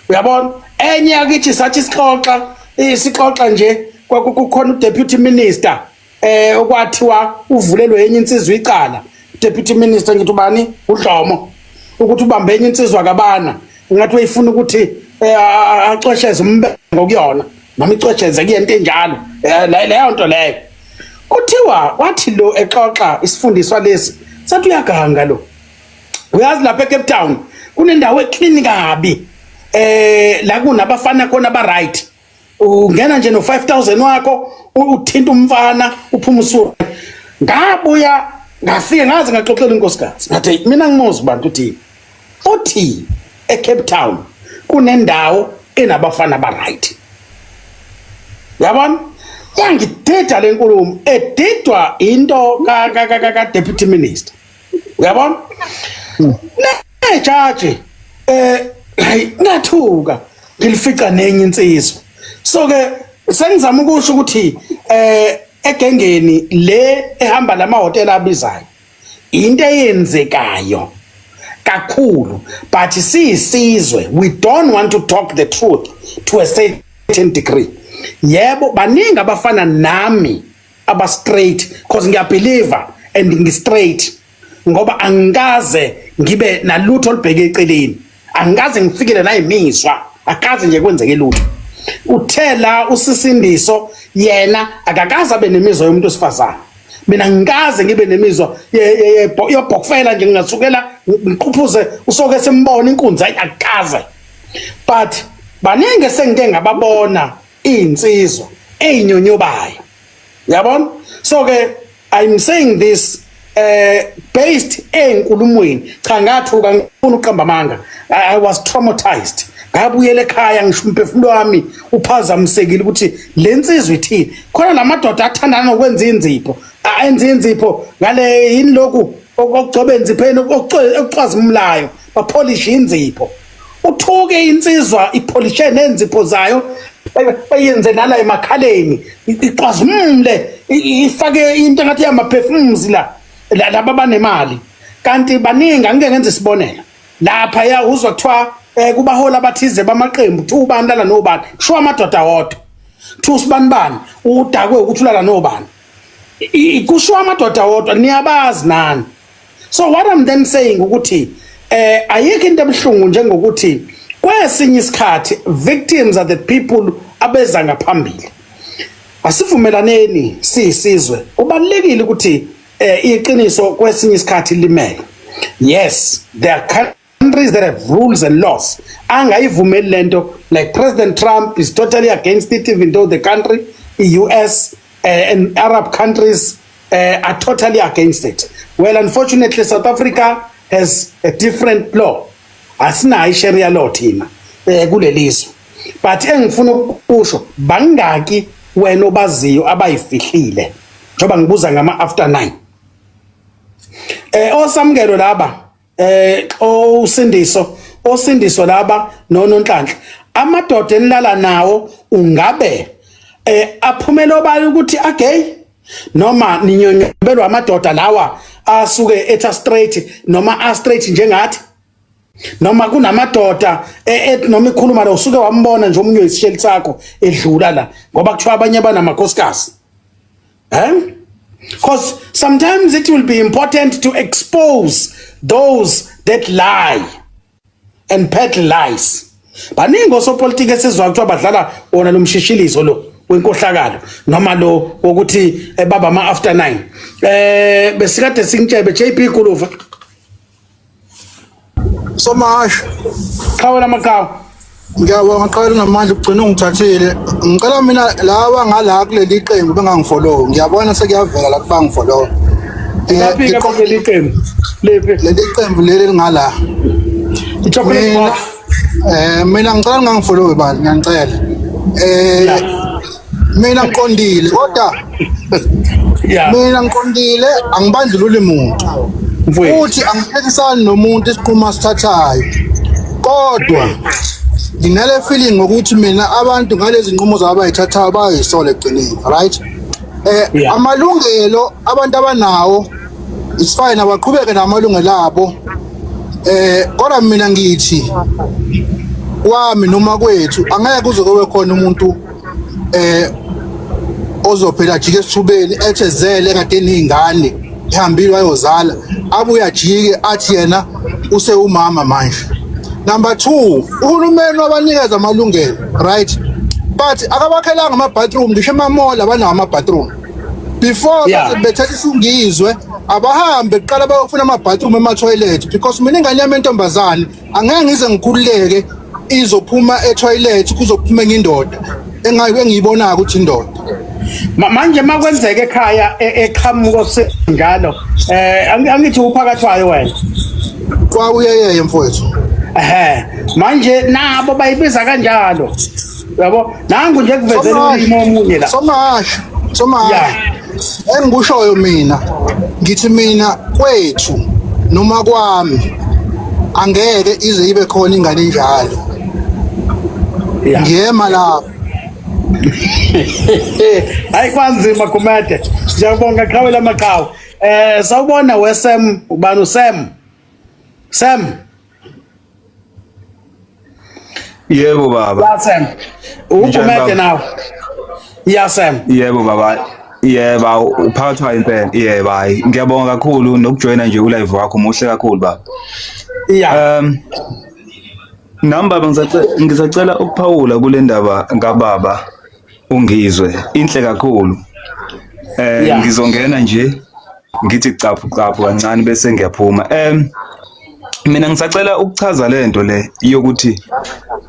Uyabona? Enye yakithi sathi sixoxa isixoxa nje kwakukhona uDeputy Minister eh okwathiwa uvulelwe enye insizwa icala deputy minister ngithi ubani uDlomo ukuthi ubambe enye insizwa kabana ngathi uyifuna ukuthi eh, acwesheze umbengo kuyona noma icwesheze kuyento enjalo eh, leyo nto leyo kuthiwa wathi lo exoxa isifundiswa lesi sathi uyaganga lo uyazi lapha eCape Town kunendawo eclean kabi eh la kunabafana khona ba right ungena nje no 5000 wakho uthinta umfana uphuma usuku ngabuya ngafike ngaze ngaxoxela inkosikazi ngathi mina ngimuzi bantu uthi uthi eCape Town kunendawo enabafana ba right yabona yangidida lenkulumo edidwa into ka ka ka deputy minister uyabona nejaji eh hayi ngathuka ngilifica nenye insizwa so ke sengizama ukusho ukuthi eh egengeni le ehamba lamahhotela abizayo into eyenzekayo kakhulu but siyisizwe we don't want to talk the truth to a certain degree yebo baningi abafana nami aba straight cause ngiyabelieve and ngi straight ngoba angikaze ngibe nalutho olubheke eceleni angikaze ngifikele nayimizwa akaze nje kwenzeke lutho uthe la usisindiso yena akakaze abe nemizwa yomuntu osifazane mina ngikaze ngibe nemizwa yobhokfela nje ngingasukela ngiqhuphuze usoke simbona inkunzi ayi akaze but baningi esengike ngababona izinsizwa ezinyonyobayo yabona so ke I'm saying this based enkulumweni. Cha, ngathuka, ngifuna uqamba amanga. I was traumatized. Ngabuyela ekhaya, ngisho umphefumulo wami uphazamisekile ukuthi le nsizwa ithini. Khona lamadoda athandana nokwenza inzipho, ayenza inzipho ngale yini, lokhu okugcoba enzipheni okucwazimulayo, bapholishe inzipho. Uthuke insizwa ipholishe nenzipho zayo, bayenze nala emakhaleni, icwazimule, ifake into engathi yama-perfumes la. Laba banemali, kanti baningi. Angike ngenze isibonelo lapha, ya, uzwa kuthiwa kubahola abathize bamaqembu, kuthiwa ubani lala nobani, kushiwo amadoda wodwa, kuthiwa usibani bani udakwe ukuthi ulala nobani. Kushiwo amadoda wodwa, niyabazi nani. So what I'm then saying ukuthi ayikho into ebuhlungu njengokuthi kwesinye isikhathi victims are the people abeza ngaphambili. Asivumelaneni siyisizwe, kubalulekile ukuthi iqiniso kwesinye isikhathi limele. Yes, there are countries that have rules and laws angayivumeli lento, like President Trump is totally against it, even though the country, i-US and Arab countries are totally against it. Well, unfortunately South Africa has a different law. Asinayo i-Sharia law thina kulelizwe, but engifuna ukusho, bangaki wena obaziyo abayifihlile, njengoba ngibuza ngama after 9 osamukelo laba, osindiso, osindiso laba nononhlanhla, amadoda enilala nawo, ungabe aphumela obala ukuthi agay, noma ninyonyobelwa amadoda lawa asuke etha straight noma a straight njengathi, noma kunamadoda ethi noma ikhuluma lo usuke wambona nje omunye wesisheli sakho edlula la, ngoba kuthiwa abanye banamakhosikazi, eh? Because sometimes it will be important to expose those that lie and peddle lies. Baningi osopolitiki esizwa kuthiwa badlala wona lo mshishilizo lo wenkohlakalo, noma lo wokuthi baba ama after 9. Besikade singitshebe JP Guluva. Somasha. Qhawe lamaqhawe. Ngiyabonga, qala namandla ugcina ungithathile. Ngicela mina laba ngala kuleli qembu bengangifollow. Ngiyabona sekuyavela la kubangifollow. Ngaphi ke kuleli qembu? Lephi? Leli qembu leli lingala. I-chocolate box. Mina ngicela ningangifollow bani, ngiyanicela. Mina ngiqondile kodwa mina ngiqondile, angibandlululi muntu. Futhi angiphikisani nomuntu isiqumo asithathayo. Kodwa nginale feeling ngokuthi mina abantu ngalezi nqumo zabo abayithathayo bayisola ekugcineni, right? Amalungelo abantu abanawo, it's fine, abaqhubeke namalungelo abo. Kodwa mina ngithi kwami noma kwethu angeke kuze kube khona umuntu ozophela ajike esithubeni ethezele engade nezingane, ihambile wayozala, abuye ajike athi yena usewumama manje. Number 2, uhulumeni wabanikeza amalungelo, right, but akabakhelanga ama-bathroom. Ngisho ema-mall abanawo ama-bathroom. Before bethatha isungizwe, abahambe kuqala bayofuna ama-bathroom ema-toilet, because mina ingane yami entombazane angeke ngize ngikhululeke izophuma e-toilet kuzophuma enye indoda engiyibonayo ukuthi indoda. Manje makwenzeka ekhaya eqhamuko senjalo, angithi uphakathwayo wena? Kwawuyeyeye mfowethu. Ehe, manje nabo bayibiza kanjalo, yabo, nangu nje kuvezela ulimi omunye la. Somasha, somasha, engikushoyo mina, ngithi mina kwethu noma kwami angeke ize ibe khona ingane enjalo. Ngiyema lapho. Hayi, kwanzima Gumede. Siyabonga, qhawe lamaqhawe. Sawubona weSam, ubani uSam? Sam. Yebo baba. Ya Sam. Ninjani, UGumede baba? nawe. Ya Sam. Yebo baba. Yebo, uphakathwa impela. Yebo, hayi. Ngiyabonga kakhulu nokujoyina nje ulive wakho, muhle kakhulu baba. Yeah. Nami baba ngisacela ukuphawula kule ndaba kababa ungizwe. Inhle kakhulu. Ngizongena nje ngithi caphu caphu kancane bese ngiyaphuma. Mina ngisacela ukuchaza lento le yokuthi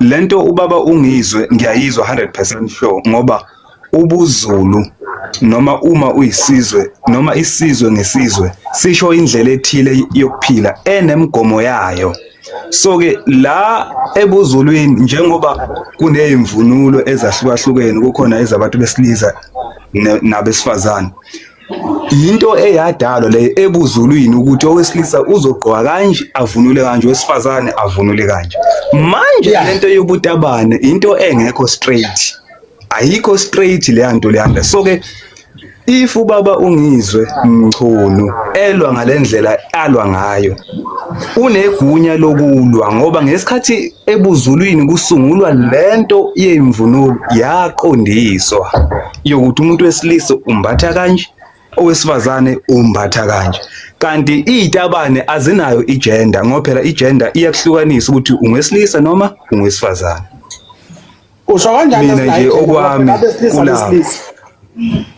lento ubaba ungizwe ngiyayizwa 100% sure, ngoba ubuZulu noma uma uyisizwe noma isizwe ngesizwe sisho indlela ethile yokuphila enemigomo yayo. So ke la ebuzulwini njengoba kuneyimvunulo ezahlukahlukene kukhona ezabantu besilisa nabesifazane. Yinto eyadalwa leyo ebuzulwini ukuthi owesilisa uzogqoka kanje avunule kanje owesifazane avunule kanje. Manje lento yobutabane into engekho straight. Ayikho straight leya nto leya. So ke if ubaba ungizwe Mchunu elwa ngalendlela alwa ngayo unegunya lokulwa ngoba ngesikhathi ebuzulwini kusungulwa lento yemvunulo yaqondiswa yokuthi umuntu wesilisa umbatha kanje owesifazane umbatha kanje kanti izitabane azinayo igender ngoba phela igender iyakuhlukanisa ukuthi ungesilisa noma ungowesifazane. Usho kanjani Mina nje okwami kulapho.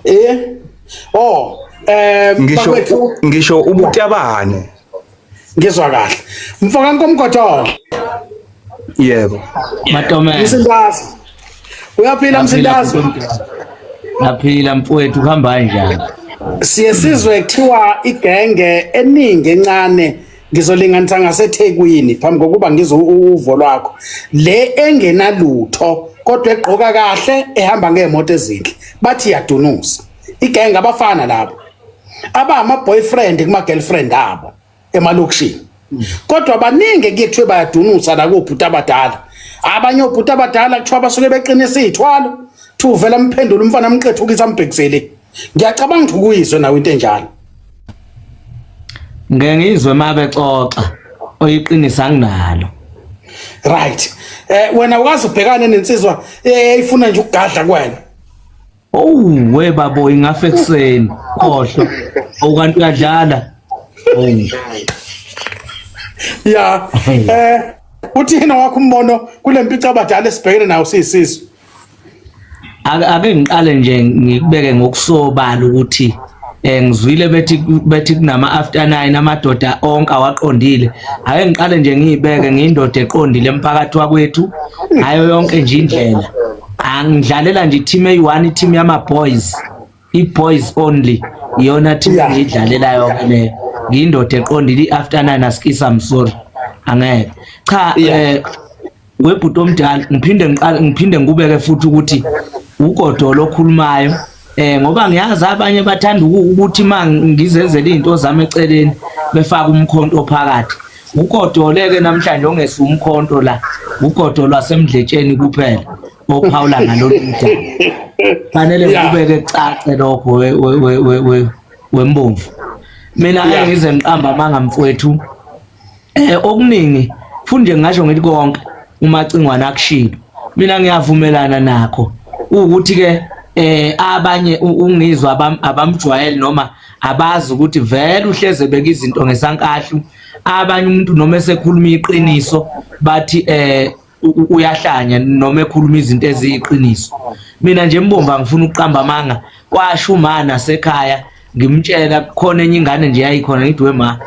Eh? Oh, eh ngisho ngisho ubutabane. Ngizwa kahle. Mfoka Nkomgotolo. Yebo. Matomela. Msindazi. Uyaphila Msindazi? Ngaphila mfowethu kuhamba kanjani? Siye sizwe kuthiwa igenge eningi encane ngizolinganisa ngaseThekwini phambi kokuba ngizwe uvo lwakho le engenalutho kodwa egqoka kahle ehamba ngeemoto ezinhle bathi iyadunusa igenge abafana labo abama boyfriend kuma girlfriend abo emalokishini kodwa baningi kuye kuthiwe bayadunusa la kobhuti abadala abanye obhuti abadala kuthiwa basuke beqinisa iy'thwalo kuthiwa uvela amphendule umfana amqethukise ambhekisele ngiyacabanga ukuthi ukuyizwe nawe into enjalo Ngeke ngizwe uma bexoxa oyiqinisa anginalo. Right. Eh wena ukaze ubhekane nensizwa eyifuna nje ukugadla kuwena. Oh we babo ingafa ekuseni. Khohlwa. Awukanti uyadlala. Oh. Ya. Eh uthini wakho umbono kule mpica abadala esibhekene nayo siyisizwe? Ake ngiqale nje ngikubeke ngokusobala ukuthi eh ngizwile bethi bethi kunama after 9 amadoda onke awaqondile. Ake ngiqale nje ngiyibeke ngiyindoda eqondile emphakathi wakwethu ngayo yonke nje indlela. Angidlalela nje team eyi-1 team yama boys. I-boys only iyona team engiyidlalelayo ke leyo. Ngiyindoda eqondile i-after 9 asikisa I'm sorry. Angeke. Cha eh webhuti omdala ngiphinde ngiqale ngiphinde ngikubeke futhi ukuthi ugodolo okhulumayo eh ngoba ngiyazi abanye bathanda ukuthi ma ngizenzele izinto zami eceleni befaka umkhonto phakathi ugodole ke namhlanje ongesi umkhonto la ugodo lwasemdletsheni kuphela ophawula ngalolu daba fanele ngikubeke kucace lokho wembomvu mina ngize ngiqamba amanga mfowethu Eh okuningi futhi nje ngingasho ngithi konke uMacingwane akushilo. Mina ngiyavumelana nakho ukuthi ke eh abanye ungizwa abamjwayeli noma abazi ukuthi vele uhleze beka izinto ngesankahlu abanye umuntu noma esekhuluma iqiniso bathi eh uyahlanya noma ekhuluma izinto eziyiqiniso mina nje mbomba ngifuna ukuqamba amanga kwasho umana sekhaya ngimtshela khona enye ingane nje yayikhona ngithi we ma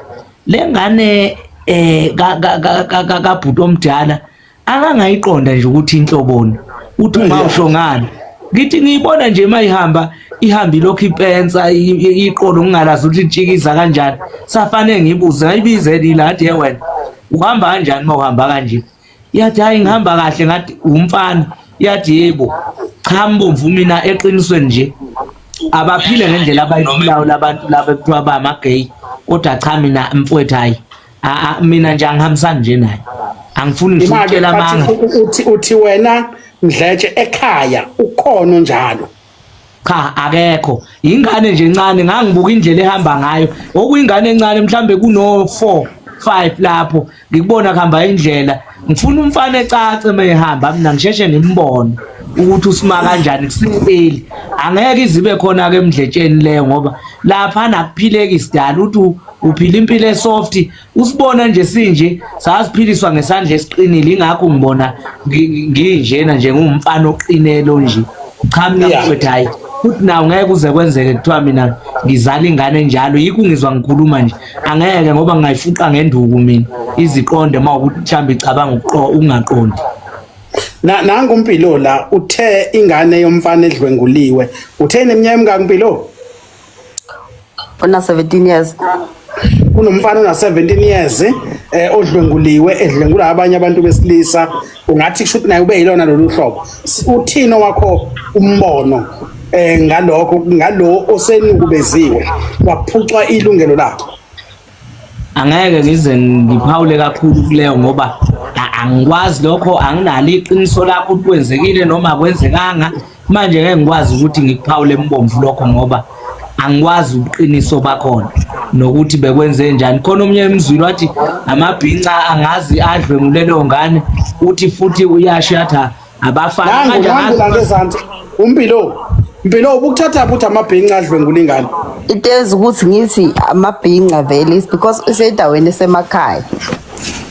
le ngane eh ka ka bhuti omdala akangayiqonda nje ukuthi inhloboni uthi uma usho ngani ngithi ngiyibona nje mayihamba ihamba ilokhu ipensa iqolo ngingalazi ukuthi itshikiza kanjani safane ngibuze ngayibize lila ngathi ye wena uhamba kanjani uma uhamba kanje yathi hayi ngihamba kahle ngathi umfana yathi yebo cha mbomvu mina eqinisweni nje abaphile ngendlela abayiphilayo labantu laba ekuthiwa bama-gay kodwa cha mina mfowethu hayi mina nje angihambisani nje naye angifuni ngisho ukutshela amanga uthi uthi wena mdletshe ekhaya ukhona njalo cha akekho ingane nje encane ngangibuka indlela ehamba ngayo okuyingane encane mhlambe kuno 4 5 lapho ngikubona kuhamba indlela ngifuna umfana ecace mayehamba mina ngisheshe ngimbone ukuthi usima kanjani kusempeli angeke izibe khona ke emdletsheni leyo ngoba lapha nakuphileki sidala ukuthi uphila impilo esoft usibona nje sinje sasiphiliswa ngesandla esiqinile ingakho ngibona nginjena nje ngumfana oqinelo nje cha mina mfowethu hayi futhi nawo ngeke uze kwenzeke kuthiwa mina ngizala ingane enjalo yikho ngizwa ngikhuluma nje angeke ngoba ngingayifuqa ngenduku mina iziqonde uma ukuthi mhlawumbe icabanga ukungaqondi. Na nangu uMpilo la uthe ingane yomfana edlwenguliwe. Uthe neminyaka emingaki Mpilo? Ona 17 years. Kunomfana ona 17 years eh odlwenguliwe edlwengula abanye abantu besilisa ungathi kusho ukuthi naye ube yilona lolu hlobo. Uthini wakho umbono eh ngalokho ngalo osenukubeziwe waphucwa ilungelo lakhe? Angeke ngize ngiphawule kakhulu kuleyo ngoba angikwazi lokho, anginalo iqiniso lakho ukuthi kwenzekile noma akwenzekanga. Manje ngeke ngikwazi ukuthi ngikuphawule embomvu lokho ngoba angikwazi ubuqiniso bakhona nokuthi bekwenze njani. Khona omunye emzwini wathi amabhinca angazi adlwengule leyo ngane, uthi futhi uyasho yathi abafana Nangu manje nangu angazi la ngezansi. UMpilo. Mpilo ubukuthatha ukuthi amabhinca adlwengula ingane. Into eyenza ukuthi ngithi amabhinca vele is because isendaweni esemakhaya.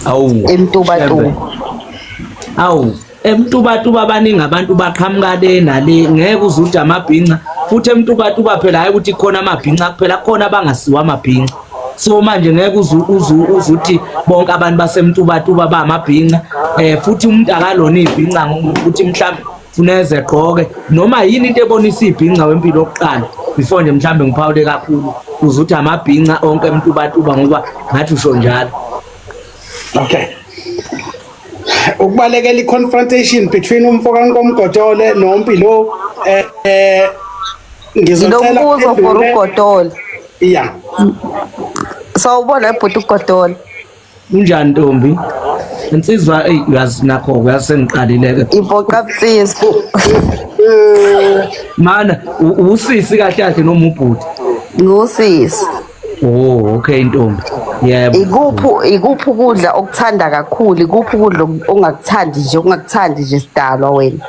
Awu. EMtubatuba. Awu, eMtubatuba baningi abantu baqhamuka le nale, ngeke uze uthi amabhinca. Futhi eMtubatuba phela hayi ukuthi khona amabhinca kuphela, khona abangasiwa amabhinca. So manje ngeke uze uze uze uthi bonke abantu baseMtubatuba bamabhinca. Futhi umuntu akalona ibhinca ngokuthi mhlawumbe funeze egqoke noma yini into ebonisa ibhinca wempilo yokuqala before nje mhlawumbe ngiphawule kakhulu uze uthi amabhinca onke eMtubatuba ngoba ngathi usho njalo. Okay. Ukubalekela i-confrontation between umfo kaNkomgodole noMpilo eh ngizocela Nginombuzo for uphendule. uGodole. Yeah. Sawubona bhuti uGodole. Unjani ntombi? Insizwa ey uyazi nakho uyasengiqalile ke. Ivoqa bunsizwa. Mana usisi kahle kahle noma ubhuti? Ngusisi. Oh okay ntombi. Yebo. Ikuphi ukudla okuthanda kakhulu? Ikuphi ukudla ongakuthandi nje, ongakuthandi nje sidalwa wena?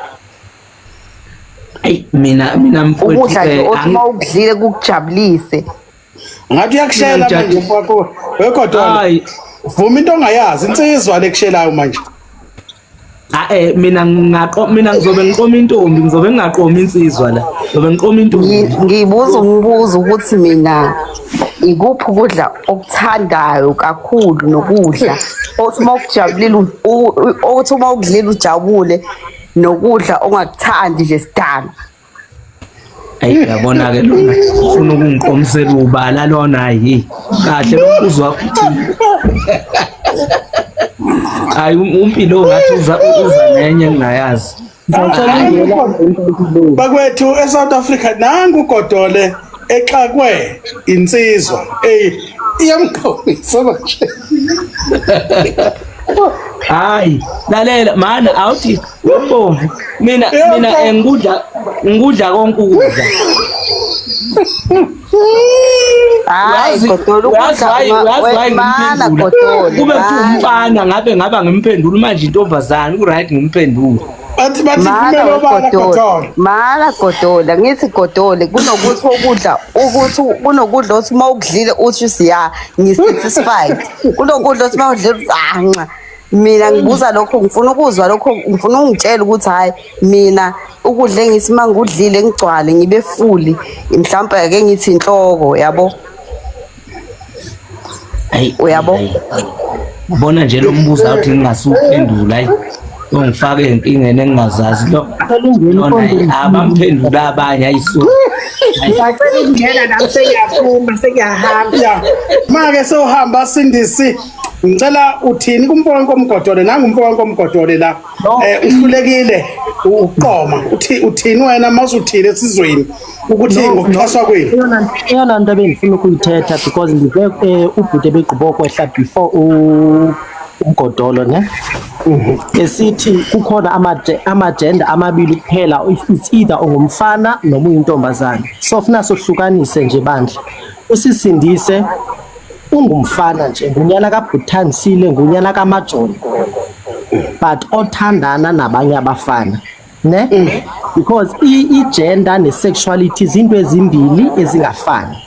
Ey mina mfowethu Ukudla nje othi uma ukudlile kukujabulise. Ngathi uyakushela manje mfowethu. Wegodole. Vuma into ongayazi, insizwa lekushelayo manje. Ah mina ngingaqo mina ngizobe ngiqoma intombi, ngizobe ngingaqomi insizwa la. Ngizobe ngiqoma intombi. Ngibuza umbuzo ukuthi mina ikuphi ukudla okuthandayo kakhulu nokudla othi uma ukujabulile othi uma ukudlile ujabule nokudla ongakuthandi nje sidalwa. Ayi uyabona ke lona ufuna ukungiqomisela ubala lona hayi kahle lo mbuzo wakho uthini? Hayi uMpilo ngathi uza nenye engingayazi. Bakwethu eSouth Africa nangu uGodole exakwe insizwa. Ey iyamqomisa manje. Hayi lalela mana awuthi umbomvu mina ngikudla konke ukudla. Hayi Godole ukudla mana Godole. Kube umfana ngabe ngaba ngimphendula manje intombazana ku right ngimphendula. Bathi kumele obala Godole. Mana Godole ngithi Godole kunokuthi ukudla ukuthi kunokudla othi uma ukudlile uthi siya ngi-satisfied. Kunokudla othi uma udlile ah nxa. Mina ngibuza lokho ngifuna ukuzwa lokho ngifuna ungitshela ukuthi hayi mina ukudla engithi uma ngikudlile ngigcwale ngibe full mhlawumbe ake ngithi inhloko yabo. Ayi uyabo. Ubona nje lo mbuzo awuthi ngingasuphendula hayi. Ungifake enkingeni engingazazi lo. Abamphendula abanye ayisu. Ngiyacela ukungena nami sengiyaphuma sengiyahamba. Ya. Make sewuhamba Sindisi. Ngicela uthini kumfo kaNkomgodole nangu umfo kaNkomgodole la. Uhlulekile uqoma. Uthi uthini wena mawusuthini esizweni ukuthi ngokuxhaswa kwenu. Eyona nto ebengifuna ukuyithetha because ndive ubhuti ebegqiba ukwehla before uMgodolo ne esithi kukhona amagender amabili kuphela, it's either ungumfana noma uyintombazane. So funa sohlukanise nje bandla, usisindise ungumfana nje, ngunyana kaBhuthansile, ngunyana kaMajoni, but othandana nabanye abafana ne, because i-gender ne-sexuality izinto ezimbili ezingafani.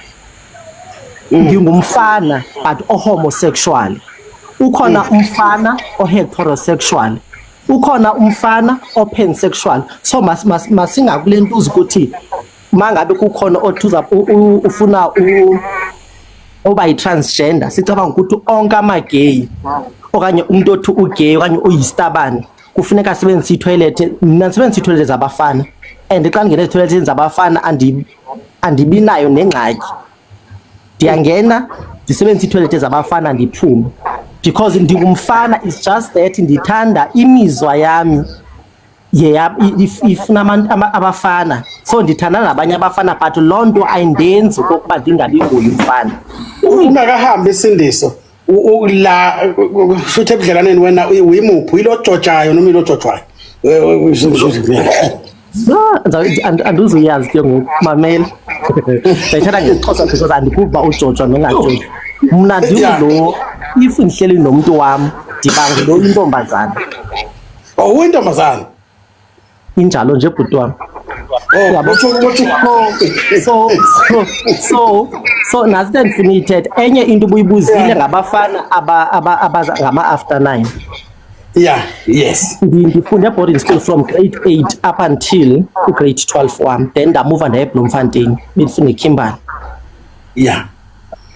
Ngingumfana but o-homosexual, ukhona umfana o-heterosexual, ukhona umfana o-pansexual. So masingakulentuza ukuthi mangabe kukhona othuza ufuna oba yi-transgender, sicabanga ukuthi onke ama-gay okanye umuntu othi u-gay okanye uyistabane. Kufuneka asebenzise ithoyilethi. Mna ndisebenzisa iithoyilethi zabafana and xa ndingena ezithoyilethini zabafana andibinayo nengxaki. Ndiyangena ndisebenzise iithoyilethi zabafana ndiphume because ndingumfana. It's just that ndithanda imizwa yami yeya ifuna abafana, so ndithandana nabanye abafana, but loo nto ayindenzi okokuba ndingabi nguye umfana. Ungakahambi isindiso la shuthi ebudlelwaneni wena uyimuphi, uyilojojayo noma uyilojojwayo? Andizuyazi ke ngoku, mamela, ndayithatha ngesiXhosa because andikuva ujojwa nongajojwa. Mna ndingulo, if ndihleli nomntu wam ndiba ngulo intombazana. Oh, uyintombazana? Injalo nje, bhuti wam. Oh, Yabo. So nasi into endifuna uyithetha. Enye into ubuyibuzile ngabafana abaza ngama-after 9. Yeah, yes. Ndifunde boarding school from grade 8 up until grade 12 wam, then ndamuva ndaya eBloemfontein, bendifunda eKimberley.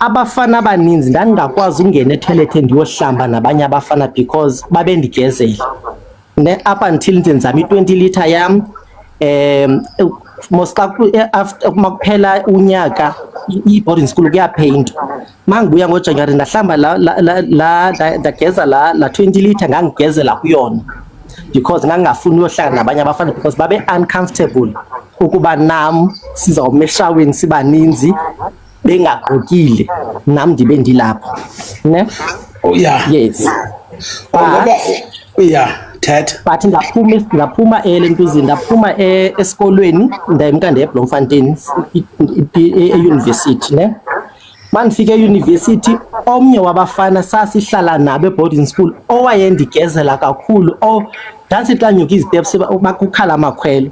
Abafana abaninzi ndandingakwazi ukungena ethoyilethe ndiyohlamba nabanye abafana because babendigezela ne up until nje ndizama i-20 litre yam. Mos xa after makuphela unyaka i-boarding school kuyapheyintwa, mangibuya ngoJanuwari ndahlamba la la la la ndageza la la 20 litre, ngangigezela kuyona because ngangingafuni uyohlala nabanye abafana because babe uncomfortable ukuba nam sizawuma eshaweni sibaninzi bengagqokile, nam ndibe ndilapho ne. Oh yeah. Yes. Oh, ngoba yeah, thetha. But ndaphuma elentuzini, ndaphuma esikolweni, ndayimka ndiye eBloemfontein e-university ne. Mandifika e-university, omnye wabafana sasihlala nabo e-boarding school owayendigezela kakhulu, oh, ndasithi xa nyuka iziteps bakukhala amakhwelo,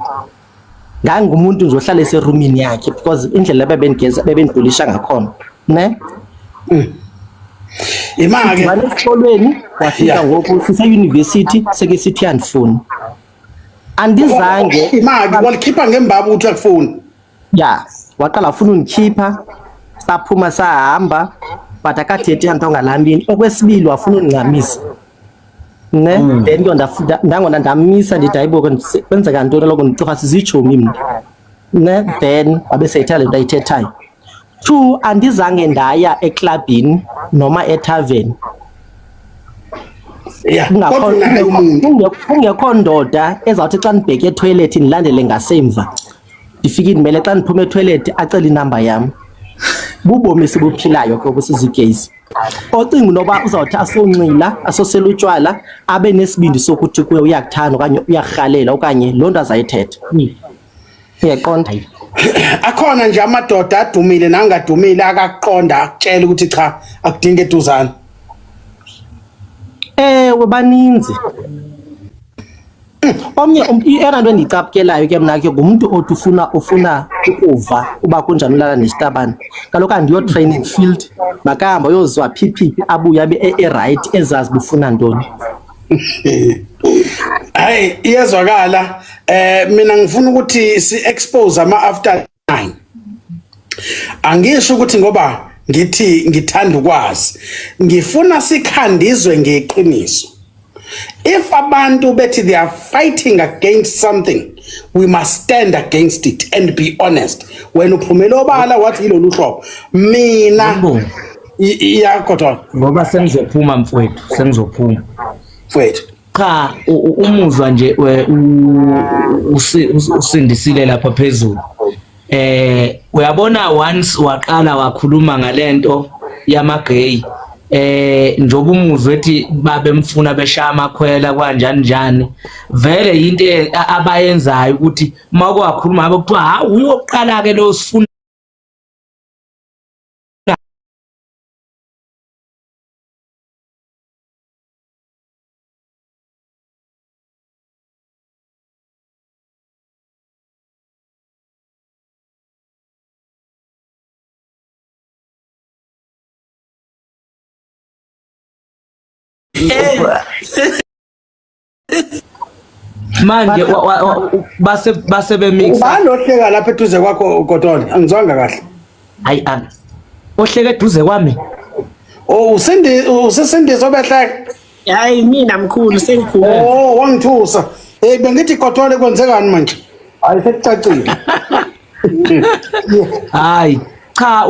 ngangumuntu nje ohlala eserumini yakhe because indlela bebendigeza bebendibhulisha ngakhona ne. Imake Sidibana esikolweni, wafika ngoku sise-university, seke sithi uyandifuna, andizange. Imake walikhipha ngembaba ukuthi akufuni. Ya, waqala wafuna undikhipha, saphuma sahamba, but akathethi nto ngalaa mini. Okwesibili wafuna undincamisa ne, then ke ndangona ndamisa, ndithi hayibo, kwenzeka ntoni loko, ndicofa sizitshomi mna ne. Then wabe seyithetha le nto ayithethayo. Two, andizange ndaya eklabhini noma etaveni. Kodwa unaye umuntu. Kungekho ndoda ezawuthi xa ndibheke ethoyilethi ndilandele ngasemva, ndifike ndimele xa ndiphuma ethoyilethi acele inamba yam. Bubomi esibuphilayo ke obusizigezi. Ocinga noba uzawuthi asonxila asosela utywala abe nesibindi sokuthi kuye uyakuthanda okanye uyarhalela okanye loo nto azayithetha, uyaqonda? Akhona nje amadoda adumile nangadumile akakuqonda akutshela ukuthi cha, akudingi eduzane. Ewe, baninzi. Omnye eyona nto endiyicaphukelayo ke mna ke ngumntu othi ufuna ukuva uba kunjani ulala nesitabane. Kaloku andiyo training field, makahambe ayozwa phiphiphi, abuye abe e-right, ezazi uba ufuna ntoni. Hayi, iyezwakala. Mina ngifuna ukuthi si expose ama after 9. Angisho ukuthi ngoba ngithi ngithanda ukwazi, ngifuna sikhandizwe ngeqiniso. If abantu bethi they are fighting against something, we must stand against it and be honest. Wena uphumela obala wathi yilolu hlobo. Mina iyakodwa Ngoba sengizophuma mfowethu, sengizophuma. Mfowethu. Cha, umuzwa nje usindisile lapha phezulu. Uyabona, once waqala wakhuluma ngalento yama gay, njoba umuzwa ethi babemfuna beshaya amakhwela kanjani njani, vele into abayenzayo ukuthi makwakhuluma ngabe kuthiwa hawu uyoqala ke lo sifuna. Manje base bemixa. Ubani ohleka lapha eduze kwakho, Godole? Angizwanga kahle. Hayi, ohleka eduze kwami. Oh, usindi usisindisi obehleka. Hayi mina mkhulu sengikhulu. Oh, wangithusa. Hey bengithi Godole kwenzekani manje? Hayi sekucacile. Hayi cha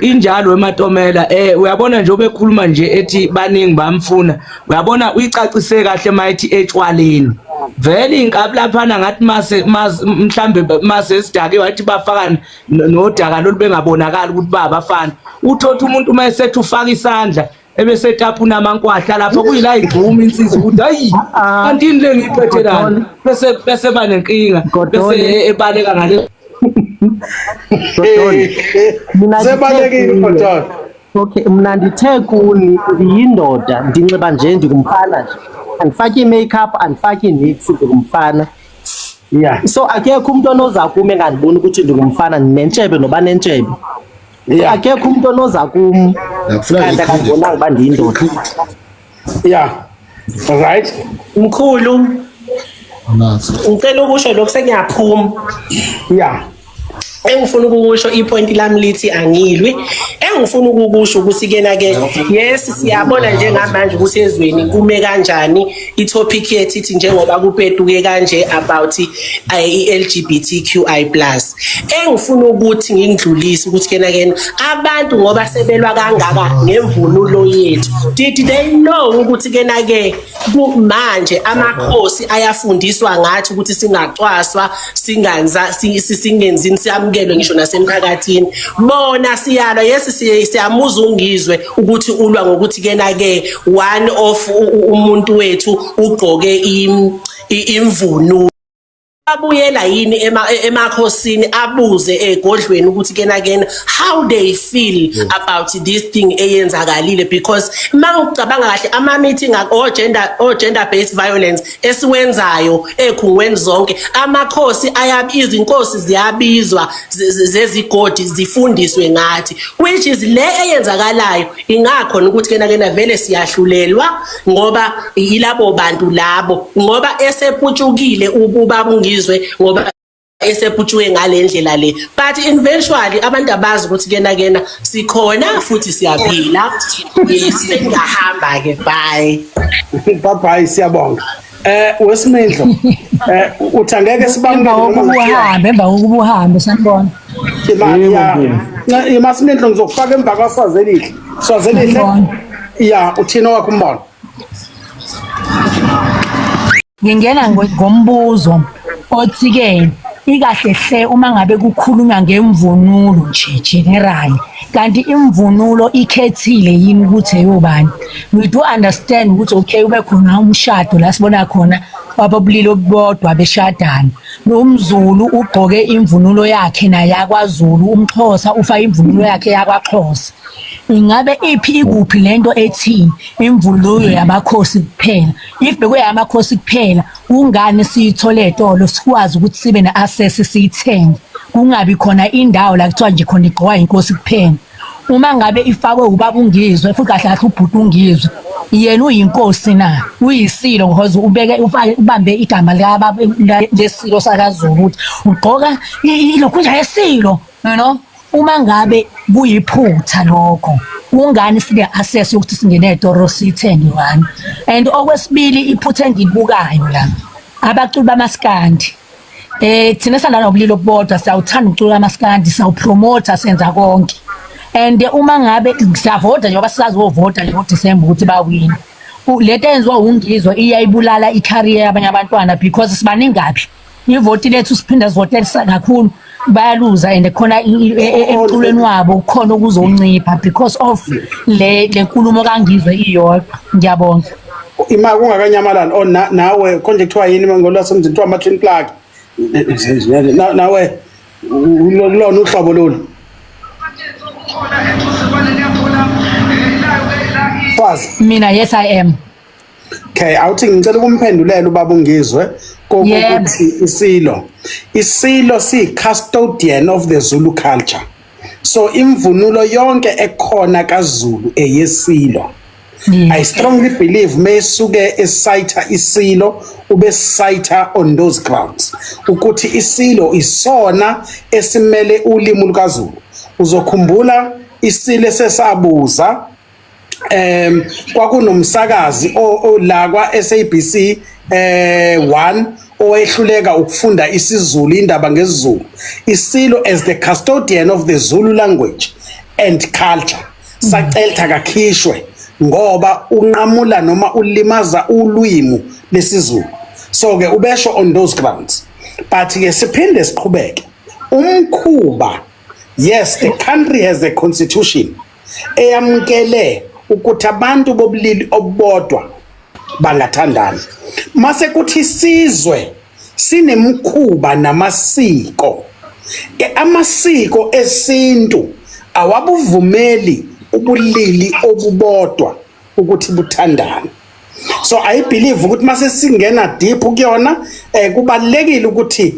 injalo ematomela uyabona nje obekhuluma nje ethi baningi bamfuna uyabona uyicacise kahle mayithi etshwaleni vele inkabi laphana ngathi mase mhlambe mase sidake wathi bafaka nodaka lolu bengabonakali ukuthi babafana uthotha umuntu uma esethi ufaka isandla ebese etapuna amankwahla lapho kuyila igxuma insizwa ukuthi hayi kanti yini le ngiyiphethe lana bese bese banenkinga bese ebaleka ngale Mina Sebalekile Godole. Okay, mina ndithe kuni ndiyindoda ndinxiba nje ndingumfana nje. Andifaki i-makeup, andifaki nix ndingumfana. Yeah. So akekho umuntu onoza kum engandiboni ukuthi ndingumfana ndinentshebe noba nentshebe. So akekho umuntu onoza kum kanti akandibonanga uba ndiyindoda. Yeah. Right. Mkhulu ngicela ukusho lokhu sengiyaphuma. Yeah. Engifuna ukukusho ipoint lami lithi angilwi. Engifuna ukukusho ukuthi kena ke yes siyabona njengamanje ukuthi ezweni kume kanjani itopic yethu ithi njengoba kupetuke kanje about i-LGBTQI+. Engifuna ukuthi ngindlulise ukuthi kena kena abantu ngoba sebelwa kangaka ngemvunulo yethu. Did they know ukuthi kena ke manje amakhosi ayafundiswa ngathi ukuthi singacwaswa singanza singenzini siyamukelwe ngisho nasemphakathini bona siyalwa yes siyamuza ungizwe ukuthi ulwa ngokuthi kena ke one of umuntu wethu ugqoke imvunulo abuyela yini emakhosini abuze egodlweni ukuthi kena kena how they feel about this thing eyenzakalile because mangicabanga kahle ama meeting o gender based violence esiwenzayo ekhungweni zonke amakhosi izinkosi ziyabizwa zezigodi zifundiswe ngathi which is le eyenzakalayo ingakhona ukuthi kena kena vele siyahlulelwa ngoba yilabo bantu labo ngoba eseputshukile ukuba ungizwe ngoba eseputshuke ngale ndlela le but eventually abantu abazi ukuthi kena kena sikhona futhi siyaphila. Yes, sengiyahamba ke bye. Bye bye siyabonga. Wesimindlo uthi angeke sibamukele Emva noma kokuba ngathiwa. uhambe, emva kokuba uhambe sanibona. Ya Masimindlo ngizokufaka emva kwaSwazelihle. Swazelihle. Ya uthini owakho umbono? Ngingena ngombuzo othi ke ikahle hle uma ngabe kukhulunywa ngemvunulo nje general kanti imvunulo ikhethile yini ukuthi eyobani. We do understand ukuthi okay ube khona umshado la sibona khona wabobulili obubodwa beshadana. Nomzulu ugqoke imvunulo yakhe naye yakwaZulu, umXhosa ufake imvunulo yakhe yakwaXhosa. Ingabe iphi ikuphi lento ethi imvunulo yamakhosi kuphela? If bekuyamakhosi kuphela, kungani siyithole etolo sikwazi ukuthi sibe ne-access siyithenge? Kungabi khona indawo la kuthiwa nje khona igqokwa inkosi kuphela. Uma ngabe ifakwe ubaba uNgizwe futhi kahle kahle ubhuti uNgizwe yena uyinkosi na uyisilo because ubeke ufake ubambe igama likababa lesilo sakaZulu ukuthi ugqoka ilokhu nje yesilo you know. Uma ngabe kuyiphutha lokho kungani sibe access yokuthi singene etoro sithenge one and okwesibili iphutha engilibukayo la abaculi bamaskandi thina sandana nobulili obubodwa siyawuthanda umculo kamaskandi siyawupromota senza konke and uma ngabe siyavota njengoba sisazovota nje ngoDisemba ukuthi bawine lento eyenziwa uNgizwe iyayibulala i-career yabanye abantwana because sibaningaphi ivoti lethu siphinda sivotele kakhulu bayaluza and khona emculweni wabo kukhona okuzoncipha because of le nkulumo kaNgizwe iyodwa. Ngiyabonga. Ima kungakanyamalali oh nawe konje kuthiwa yini ngolwasemzini kuthiwa ama-twin plug nawe lona uhlobo lolu Fazi. Mina yes I am. Okay, awuthi ngicela ukumphendulela ubaba uNgizwe kokuthi isilo si custodian of the Zulu culture. So imvunulo yonke ekhona kaZulu eyesilo. I strongly believe mesuke esayitha isilo ube sayitha on those grounds ukuthi isilo isona esimele ulimi lukaZulu. Uzokhumbula isilo sesabuza Kwakunomsakazi la kwa SABC 1 owehluleka ukufunda isiZulu, indaba ngesiZulu. Isilo as the custodian of the Zulu language and culture sacela akakhishwe ngoba unqamula noma ulimaza ulwimi lesiZulu. So ke ubesho on those grounds, but ke siphinde siqhubeke umkhuba. Yes, the country has a constitution eyamukele ukuthi abantu bobulili obubodwa bangathandana. Mase kuthi isizwe sinemkhuba namasiko. Amasiko esintu awabuvumeli ubulili obubodwa ukuthi buthandane. So I believe ukuthi mase singena deep kuyona, kubalekile ukuthi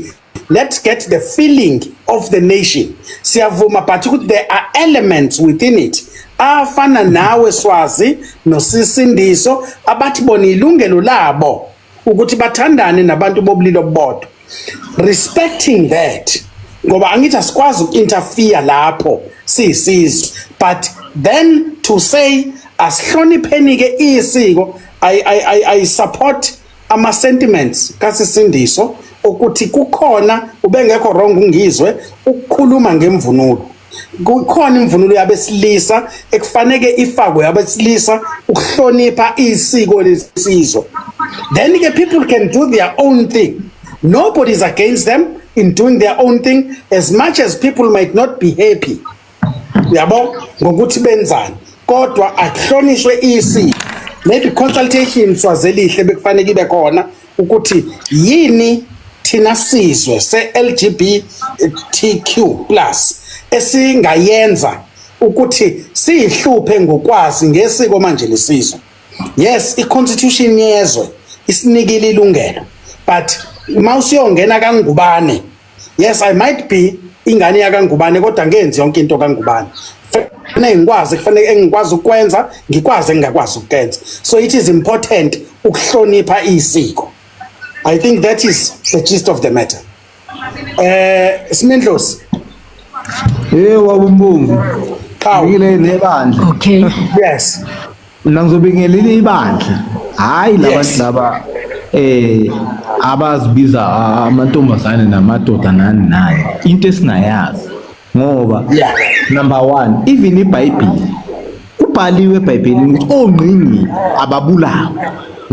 let's get the feeling of the nation. Siyavuma, but ukuthi there are elements within it afana nawe Swazi nosisindiso abathi bona ilungelo labo ukuthi bathandane nabantu bobulili obubodwa, respecting that, ngoba angithi asikwazi uku-interfere lapho siyisizwe. But then to say asihlonipheni-ke isiko, I support ama-sentiments kasisindiso ukuthi kukhona ubengekho wrong ungizwe ukukhuluma ngemvunulo. Kukhona imvunulo yabesilisa ekufaneke ifakwe yabesilisa ukuhlonipha isiko lesizwe. Then ke people can do their own thing. Nobody is against them in doing their own thing, as much as people might not be happy, yabo, ngokuthi benzani, kodwa akuhlonishwe isiko. Maybe consultation, Swazelihle, bekufanele ibe khona ukuthi yini thina sizwe se-LGBTQ+ esingayenza ukuthi siyihluphe ngokwazi ngesiko manje lesizwe. Yes, i-constitution yezwe isinikile ilungelo, but mawusiyongena kaNgubane, yes, I might be ingane yakaNgubane, kodwa ngenzi yonke into kaNgubane. Kufanele ngikwazi, kufanele engikwazi ukwenza, ngikwazi engingakwazi ukwenza. So it is important ukuhlonipha isiko. I think that is the gist of the matter. Simendlosi. Hey, wabumbumbu. Ngile nebandla. Okay. Yes. Mina ngizobingelela ibandla. Hayi, labantu laba abazibiza amantombazane namadoda nani nani. Into esingayazi ngoba number 1, even iBhayibheli kubhaliwe eBhayibhelini ukuthi ongqingi ababulawa,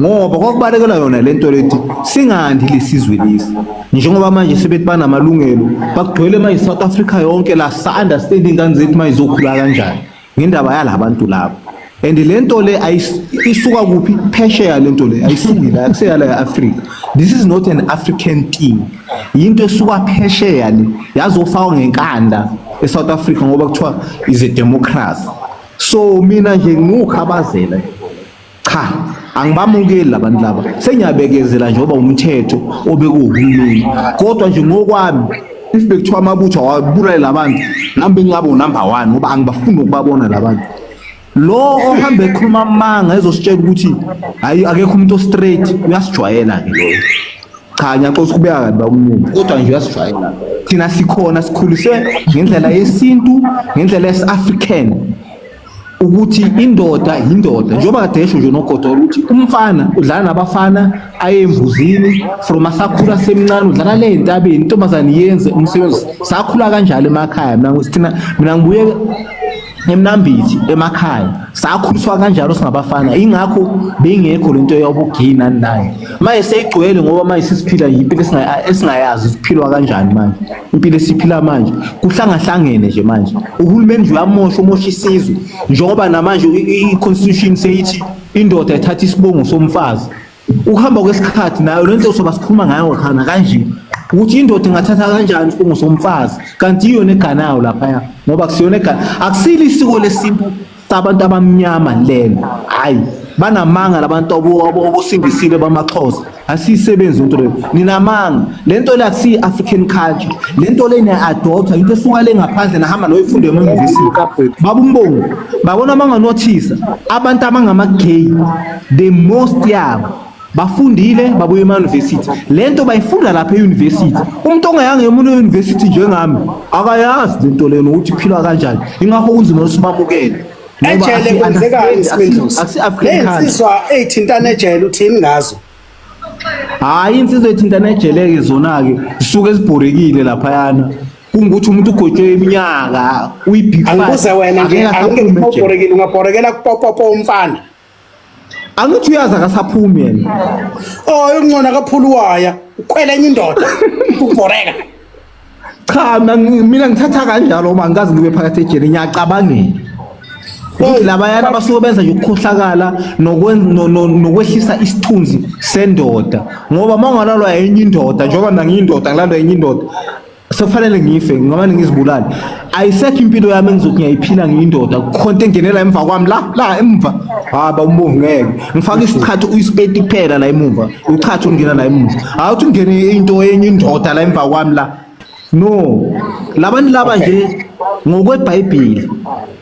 ngoba kwakubalekela yona lento lethi singandi lesizwe lesi, njengoba manje sebethi banamalungelo, bakugcwele manje South Africa yonke la. Sa understand ingane zethu manje zokhula kanjani ngendaba yalabantu laba? And lento le isuka kuphi? Phesheya. Lento le ayisuki la, akuseya la e-Africa. This is not an African thing, yinto esuka phesheya le, yazofakwa ngenkanda eSouth Africa ngoba kuthiwa is a democracy. So mina nje ngukhabazela, cha, angibamukeli labantu laba. Sengiyabekezela njengoba umthetho obekuwuhulumeni, kodwa nje ngokwami, if bekuthiwa amabutho awabulale labantu, nami bengingabe unumber 1, ngoba angibafuni ukubabona labantu. Lo ohamba ekhuluma amanga ezositshela ukuthi hayi, akekho umuntu o-straight, uyasijwayela ke loyo. Cha, ngiyaxoxa ukubeka kabi bakumuntu, kodwa nje uyasijwayela. Thina sikhona sikhuliswe ngendlela yesintu, ngendlela yesi-African, ukuthi indoda yindoda, njengoba kade esho nje nogodolo ukuthi umfana udlala nabafana, aye embuzini from asakhula semncane, udlala le entabeni, intombazane yenze umsebenzi. Sakhula kanjalo emakhaya. Mina thina, mina ngibuye eMnambithi emakhaya, sakhuliswa kanjalo singabafana, ingakho bengekho lento yobugay nani nani. Manje seyigcwele, ngoba manje sesiphila impilo esingayazi siphilwa kanjani manje. Impilo esiphila manje kuhlangahlangene nje. Manje uhulumeni nje uyamosha, umosha isizwe, njengoba namanje i-constitution seyithi indoda ithatha isibongo somfazi. Ukuhamba kwesikhathi nayo lento soba sikhuluma ngayo khona kanje, ukuthi indoda ingathatha kanjani isibongo somfazi kanti iyona eganayo laphaya, ngoba kusiyona egana, akusilo isiko lesintu sabantu abamnyama lelo. Hayi, banamanga labantu obusindisile bamaXhosa, asiyisebenzi into leyo. Ninamanga, lento le akusiyi African culture, lento le niya-adopta into esuka le ngaphandle, nahamba noyifunde ema-university. Baba uMbongo, babona banganothisa abantu abangama-gay, the most yabo bafundile, babuye ema-university, lento bayifunda lapha e-university. Umuntu ongayanga emuntu e-university njengami akayazi lento leyo nokuthi iphilwa kanjani, ingakho kunzima ukuthi bamukele. Ngoba Ejele kwenzekani asi-understand, Smindlozi? asi-African country. Lensizwa eyithintana ejele uthini ngazo? Hayi insizwa ethintana ejele-ke zona-ke zisuke zibhorekile laphayana. Kungukuthi umuntu ugwetshwe iminyaka uyi-big five. Angibuze wena nje Angeke angeke asaphume ejele. ubhorekile ungabhorekela kupopopo umfana. Angithi uyazi akasaphumi yena. Oh ungcona kaphula waya ukhwela enye indoda ubhoreka. Cha mina mina ngithatha kanjalo uma ngikaze ngibe phakathi ejele ngiyacabangela. Ukuthi labayana basuke benza nje ukukhohlakala nokwehlisa isithunzi sendoda ngoba uma ungalalwa enye indoda njengoba mina ngiyindoda ngilandwa enye indoda sekufanele ngife ngamane ngizibulale ayisekho impilo yami engizothi ngiyayiphila ngiyindoda kukhonto engenela emva kwami la la emva hayi bawumbomvu ngeke ngifake isichatho uyisipeti kuphela la emuva uchatho ungena la emuva hayi uthi ungene into enye indoda la emva kwami la no labantu laba nje ngokwebhayibheli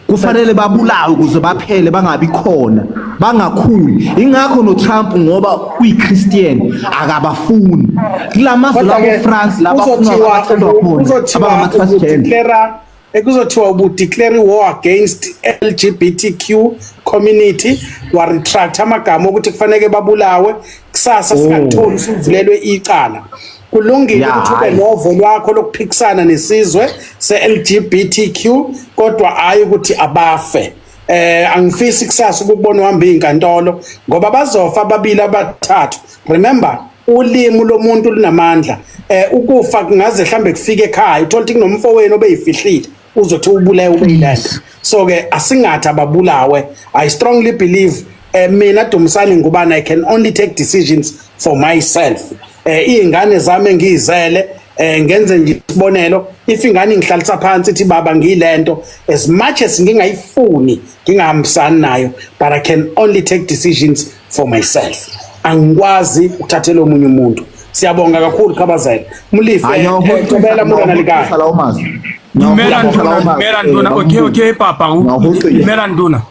kufanele babulawe ukuze baphele bangabi khona bangakhuli ingakho noTrump ngoba uyiChristian akabafuni kulamazwe Kodwa labo ke France labafuna kuzothiwa abathandwa khona kuzothiwa abangama-transgender ubudeclare kuzothiwa ubudeclare war against LGBTQ community wa retract amagama ukuthi kufanele babulawe kusasa singakutholi usuvulelwe icala kulungile Ya, ukuthi ube hhayi. novo lwakho lokuphikisana nesizwe se-LGBTQ kodwa hhayi ukuthi abafe eh angifisi kusasa ukubona uhamba izinkantolo ngoba bazofa ababili abathathu remember ulimi lomuntu lunamandla eh ukufa kungaze mhlambe kufike ekhaya uthola ukuthi kunomfowenu obeyifihlile uzothi ubulewe ubeyilento so ke asingathi ababulawe i strongly believe eh, mina Dumisani Ngubane I can only take decisions for myself eh izingane zami engiyizele eh ngenze nje isibonelo if ingane ingihlalisa phansi ithi baba ngiyilento as much as ngingayifuni ngingahambisani nayo but I can only take decisions for myself angikwazi ukuthathela omunye umuntu siyabonga kakhulu Khabazela Mulife Hayi, eh, Thobela Morena Likaya lawo mazwi Dumela Nduna, dumela Nduna. Okay, okay papa. Dumela Nduna.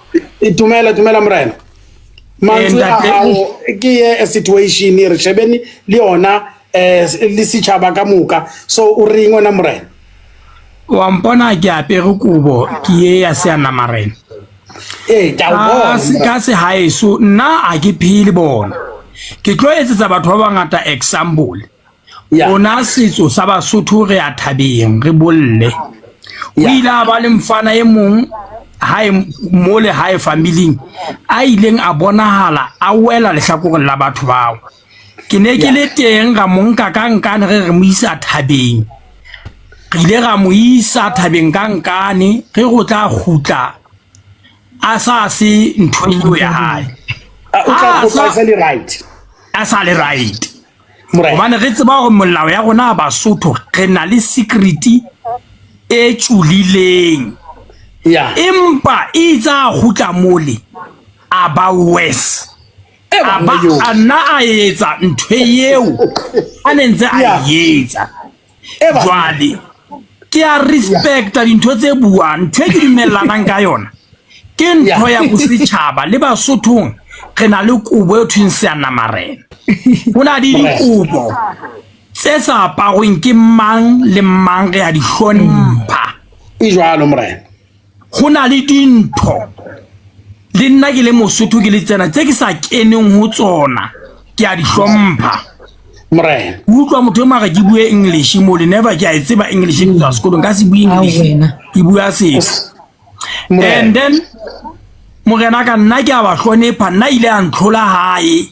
Dumela dumela Morena mantswe a ntate. hao ke ye a situation re shebene le yona eh le setjhaba ka moka so o reng wena Morena Wa mpona ke apere kobo ke ye ya seanamarena. Eh, ke a o bona, Ka se Morena. ka sehaeso nna a ke phele bona. Ke tlo etsetsa batho ba bangata example. Rona setso sa Basotho re a thabeng re bolle. O ile a ba le mfana e mong hae mole hae familing a ileng a bonahala a wela lehlakoreng la batho bao. Ke ne ke le teng ra mo nka ka nkane re re mo isa thabeng. Re ile ra mo isa thabeng ka nkane re go tla kgutla a sa se ntho eo ya hae. O tla A kgutla a sa le right. A sa le right. Hobane re tseba hore molao ya rona ya Basotho re na le secret e tjulileng. Empa e itse a kgutla mole a ba worse. A ba a nna a etsa ntho eo a ne ntse a e etsa. Jwale ke a respecta dintho tse buang ntho e ke dumellanang ka yona ke ntho ya bosetjhaba le Basothong re na le kobo e thweng seanamarena ho na le dikobo tse sa aparweng ke mang le mang re a di hlompha e jwalo morena ho na le dintho le nna ke le Mosotho ke le tsena tse ke sa keneng ho tsona ke a di hlompha morena utlwa motho e mara ke bue English mo le never ke a e tseba English ke tswa sekolong ka se bue English ke bua setso and then morena ka nna ke a ba hlonepha nna ile a ntlhola hae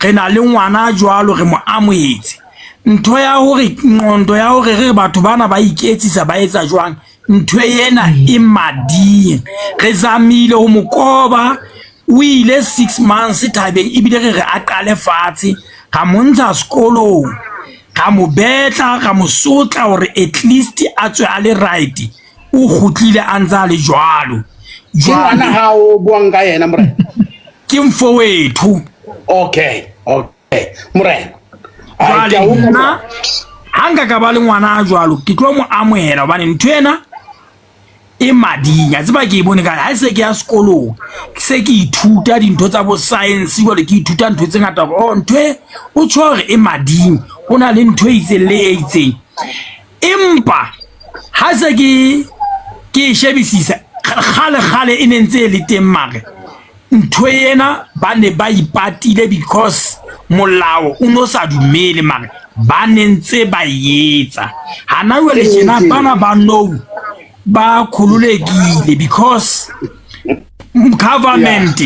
re na le ngwana jwalo re mo amohetse ntho ya hore nqondo ya hore re batho bana ba iketsisa ba etsa jwang ntho ena e mading re zamile ho mo koba o ile 6 months thabeng ebile re re a qale fatshe ra mo ntsha sekolong ra mo betla ra mo sotla hore at least a tswe a le right o kgutlile a ntse a le jwalo Ke ngwana hao o buang ka yena morena ke mfowethu okay okay morena Ai, ke a jwale utlwa. nna ha nka ka ba le ngwana a jwalo ke tlo mo amohela hobane ntho ena e mading a tseba ke e bone ka ha se ke ya sekolong ke se ke ithuta dintho tsa bo science jwale ke ithuta ntho tse ngata hore oh ntho e o tjho hore e mading ho na le ntho e itseng le e itseng empa ha se ke ke e shebisisa Kgale kgale e ne ntse e le teng mare ntho ena ba ne ba ipatile because molao o no sa dumele mare ba ne ntse ba etsa. Hana jwale tjena bana ba nou ba khololekile because government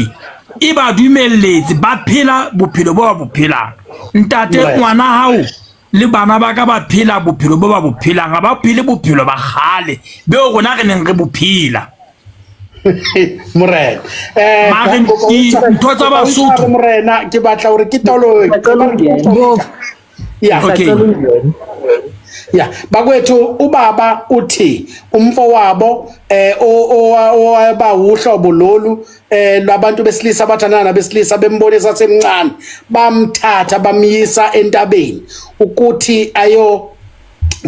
e ba dumelletse ba phela bophelo bo ba bo phelang. Ntate ngwana hao le bana ba ka ba phela bophelo bo ba bo phelang, ga ba phele bophelo ba kgale beo rona re neng re bo phela. Morena eh Mare ntho tsa Basotho. Morena ke batla hore ke taolo ya. Okay. Ya bakwethu, ubaba uthi umfowabo eh owaba uhlobo lolu lwabantu besilisa abathandana nabesilisa, bembonisa semncane, bamthatha bamyisa entabeni ukuthi ayo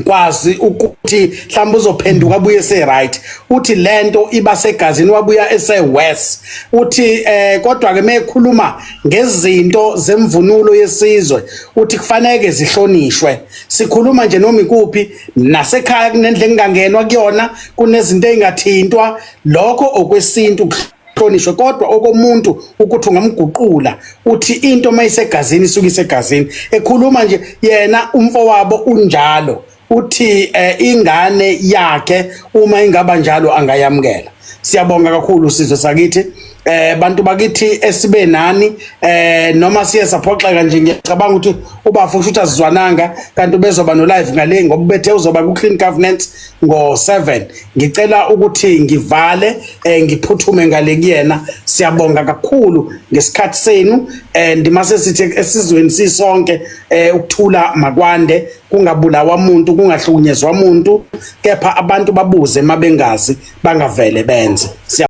kwazi ukuthi mhlawumbe uzophenduka abuye ese right. Uthi lento iba segazini, wabuya ese west. Uthi kodwa ke mekhuluma ngezinto zemvunulo yesizwe, uthi kufanele zihlonishwe. Sikhuluma nje noma ikuphi nasekhaya kunendle engangenwa kuyona, kunezinto ezingathintwa, lokho okwesintu kuhlonishwe, kodwa okomuntu ukuthi ungamguqula, uthi into mayisegazini isuke isegazini. Ekhuluma nje yena umfowabo unjalo, uthi ingane yakhe uma ingaba njalo angayamukela. Siyabonga kakhulu sizwe sakithi, bantu bakithi esibe nani, noma siye saphoxeka nje. Ngiyacabanga ukuthi ubafo usho ukuthi azizwananga, kanti ubezoba no live ngale ngoba ubethe uzoba ku clean governance ngo 7. Ngicela ukuthi ngivale, ngiphuthume ngale kuyena. Siyabonga kakhulu ngesikhathi senu, and mase sithi esizweni sisonke, ukuthula makwande, kungabulawa umuntu, kungahlukunyezwa umuntu, kepha abantu babuze mabengazi, bangavele benze. Siya